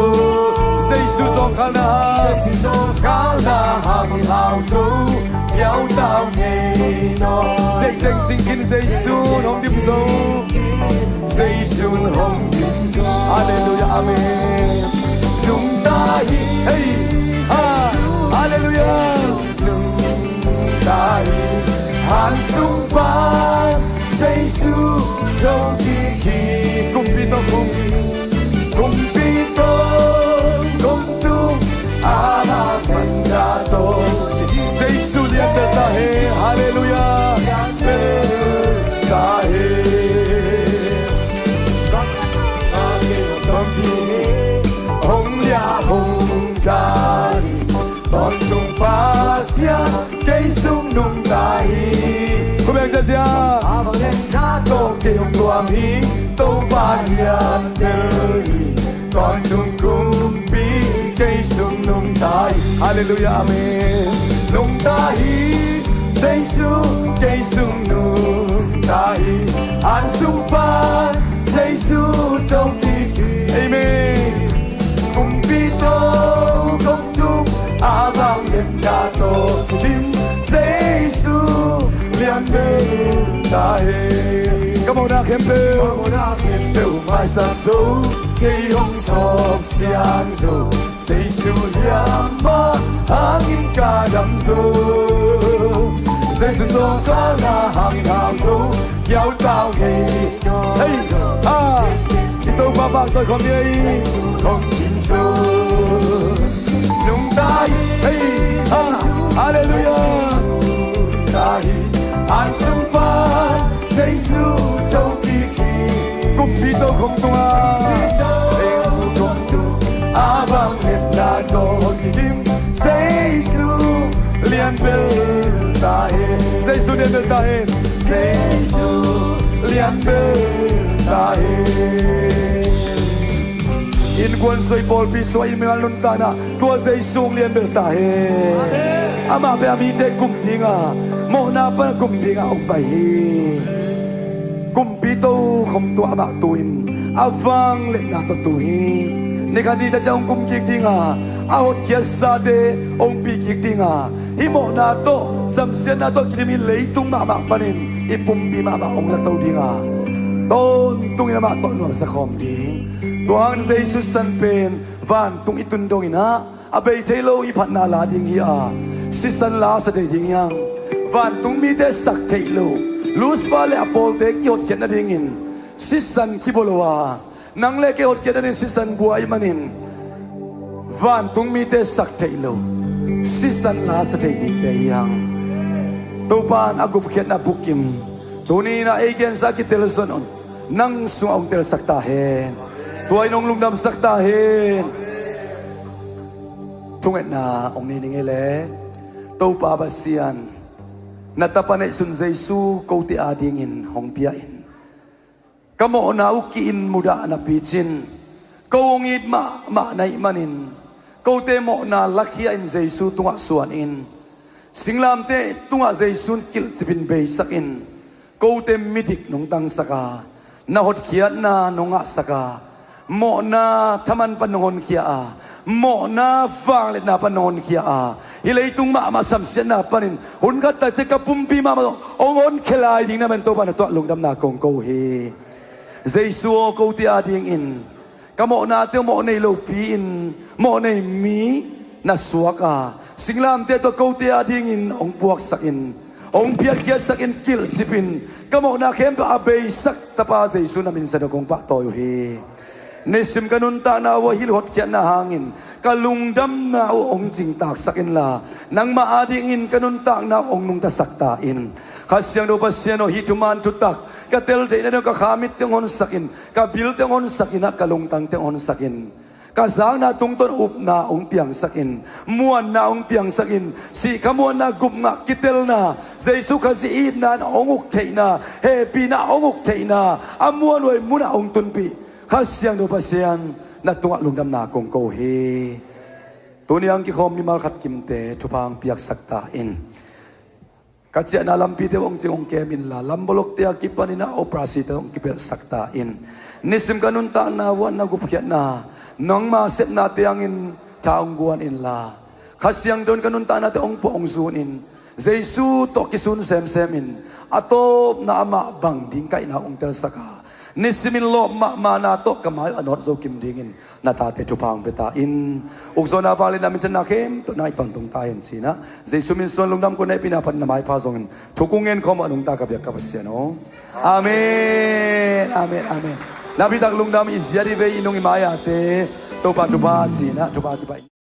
Jesu zawngkhalna, Jesu zawngkhalna hangin hau zo, kiautau ngei naw. Deih teng cing khin Jesu hong dim zo. Jesu hong dim zo. Halleluiah, amen. Nungta hi. Hei, ha, halleluiah. Nungta hi. Han sung pan Jesu tho kik hi. Kumpi to kong, kumpi to kong tung a bang lian na to. Jesu lian bel ta hen. Halleluiah. Lian bel ta hen. Hong lia hong dan in tawntung Pasian kei sung nungta hi. Khut beng ziahziah. A bang lian na tawh kei hong tuam hi. Topa lian bel hi. Tawntung kumpi kei sung nungta hi. Halleluiah, amen. Nungta hi. Jesu kei sung nungta hi. Han sung pan Jesu tho kik hi. Amen. Kumpi to kong tung a bang lian na to kidim. Jesu lian bel ta hen. Ka mawhna khempeuh, ka mawhna khempeuh maisak zo, kei hong sawp siang zo. Jesu lian mah hangin ka dam zo. Jesu zawngkhalna hangin hau zo, kiautau ngei. Hei, ha. I Topa pahtawi khawm ni ei. Hong dim zo. Nungta hi. Hei, ha. Halleluiah. Nungta hi. Han sung pan Jesu tho kik hi. Kumpi to kong tung a, kong tung a bang lian na to kidim. Jesu lian bel ta hen. Jesu lian bel ta hen. Jesu lian bel ta hen. Innkuan suai, pawlpi suai, mimal nuntakna, tua Jesu lian bel ta hen. Amah pen a mite kum dinga, mawhna pan a kum dinga hong pai hi. Kumpi to khawm tua amah tu-in a vangliatna tawh tu hi. Ni khat ni ta ciang hong kum kik dinga, a hotkhiatsate hong pi kik dinga, hih mawhna tawh, samsiatna tawh kidim hih leitung mahmah panin i pumpi mahmah hong la to dinga, tawntungin amah tawh nuamsa khawm ding. Tua hangin Jesu sisan pen vantung i tun dongin ah, a bei thei lo i phatna la ding hi a, sisan la sa thei ding hi hang. Vantung mite sak theih loh Lucifer le a pawlte kihotkhiat nadingin sisan kibawl lo a, nang le kei hotkhiat nadingin sisan bua ahih manin, vantung mite sak theih loh sisan la sa thei dingte hi hang. Topa in a gupkhiatna bukim tuni-in ah ei gensa kitel zon un nang sungah hong telsak ta hen. Tua in hong lungdamsak ta hen. Thungetna hong nei ning ei le. Topa Pasian, na Tapa neihsun Jesu kote adingin hong pia in. Ka mawhna uh ki-in mudah napi cin, ko hong it mahmah na hih manin, kote mawhna lakhia in Jesu tungah suan in. Singlamteh tungah Jesu in kilhcipin beisak in. Kote midik nong tangsak a, na hotkhiatna nong ngahsak a, mawhna thaman pan nong honkhia a, mawhna vangliatna pan nong honkhia a, hih leitung mahmah samsiatna panin hun khat tak ciang ka pumpi mahmah zong hong honkhia lai ding na hih manin Topa na tungah lungdamna kong ko hi. Jesu aw, kote adingin ka mawhnate uh mawh nei lopi-in mawh nei mi na suak a, singlamteh tawh kote adingin hong puaksak in, hong phiatkhiatsak in, kilhcip in, ka mawhna khempeuh a beisak Tapa Jesu na min sa dong kong pahtawi uh hi. Nisim ka nuntakna uh ah hih hotkhiatna hangin ka lungdamna uh hong cingtaaksak inla, nangmah adingin ka nuntakna uh hong nungtasak ta in. Kha Siangtho Pasian aw, hih thuman thutak ka tel theihna ding uh ka kha mitte hong honsak in, ka bilte hong honsak in ah, ka lungtangte hong honsak in. Ka zakna tungtawn upna hong piangsak in, muanna hong piangsak in, sihkhamuanna, gupngah, kitelna, Jesu Khazih itna in hong uk theihna, hehpihna hong uk theihna, a muanhuai munah hong tunpih. Kha Siangtho Pasian, na tungah lungdamna kong ko hi. Tuni a hong kikhawm mimal khat kimte thupha hong piaksak ta in. Ka ciahna lampite uh hong cing hong kem inla, lambolokte a kipanin ah operasite uh hong kipelhsak ta in. Nisim ka nuntakna uh ah na gupkhiatna, nangma sepnate hangin tha hong guan inla, Kha Siangtho in ka nuntaknate hong puah hong zun in, Jesu tawh kisun semsem in, a tawpna amah bang ding kaihna uh hong telsak a, nisimin lawp mahmahna tawh ka mai uh a nawt zo kim dingin na tate thupha hong pia ta in. Ukzawhna, vangliatna, minthanna khempeuh nang tawntung ta hen ci-in ah, Jesu min suang lungdam, ko hehpihna, phatna, maipha zongin thu kong ngen khawm uh a nungta ka biak ka Pasian aw. Amen, amen, amen. Nakpi tak lungdam. I ziat i vei, i nung i mai-ate Topa thupha ci-in ah thupha kipah in.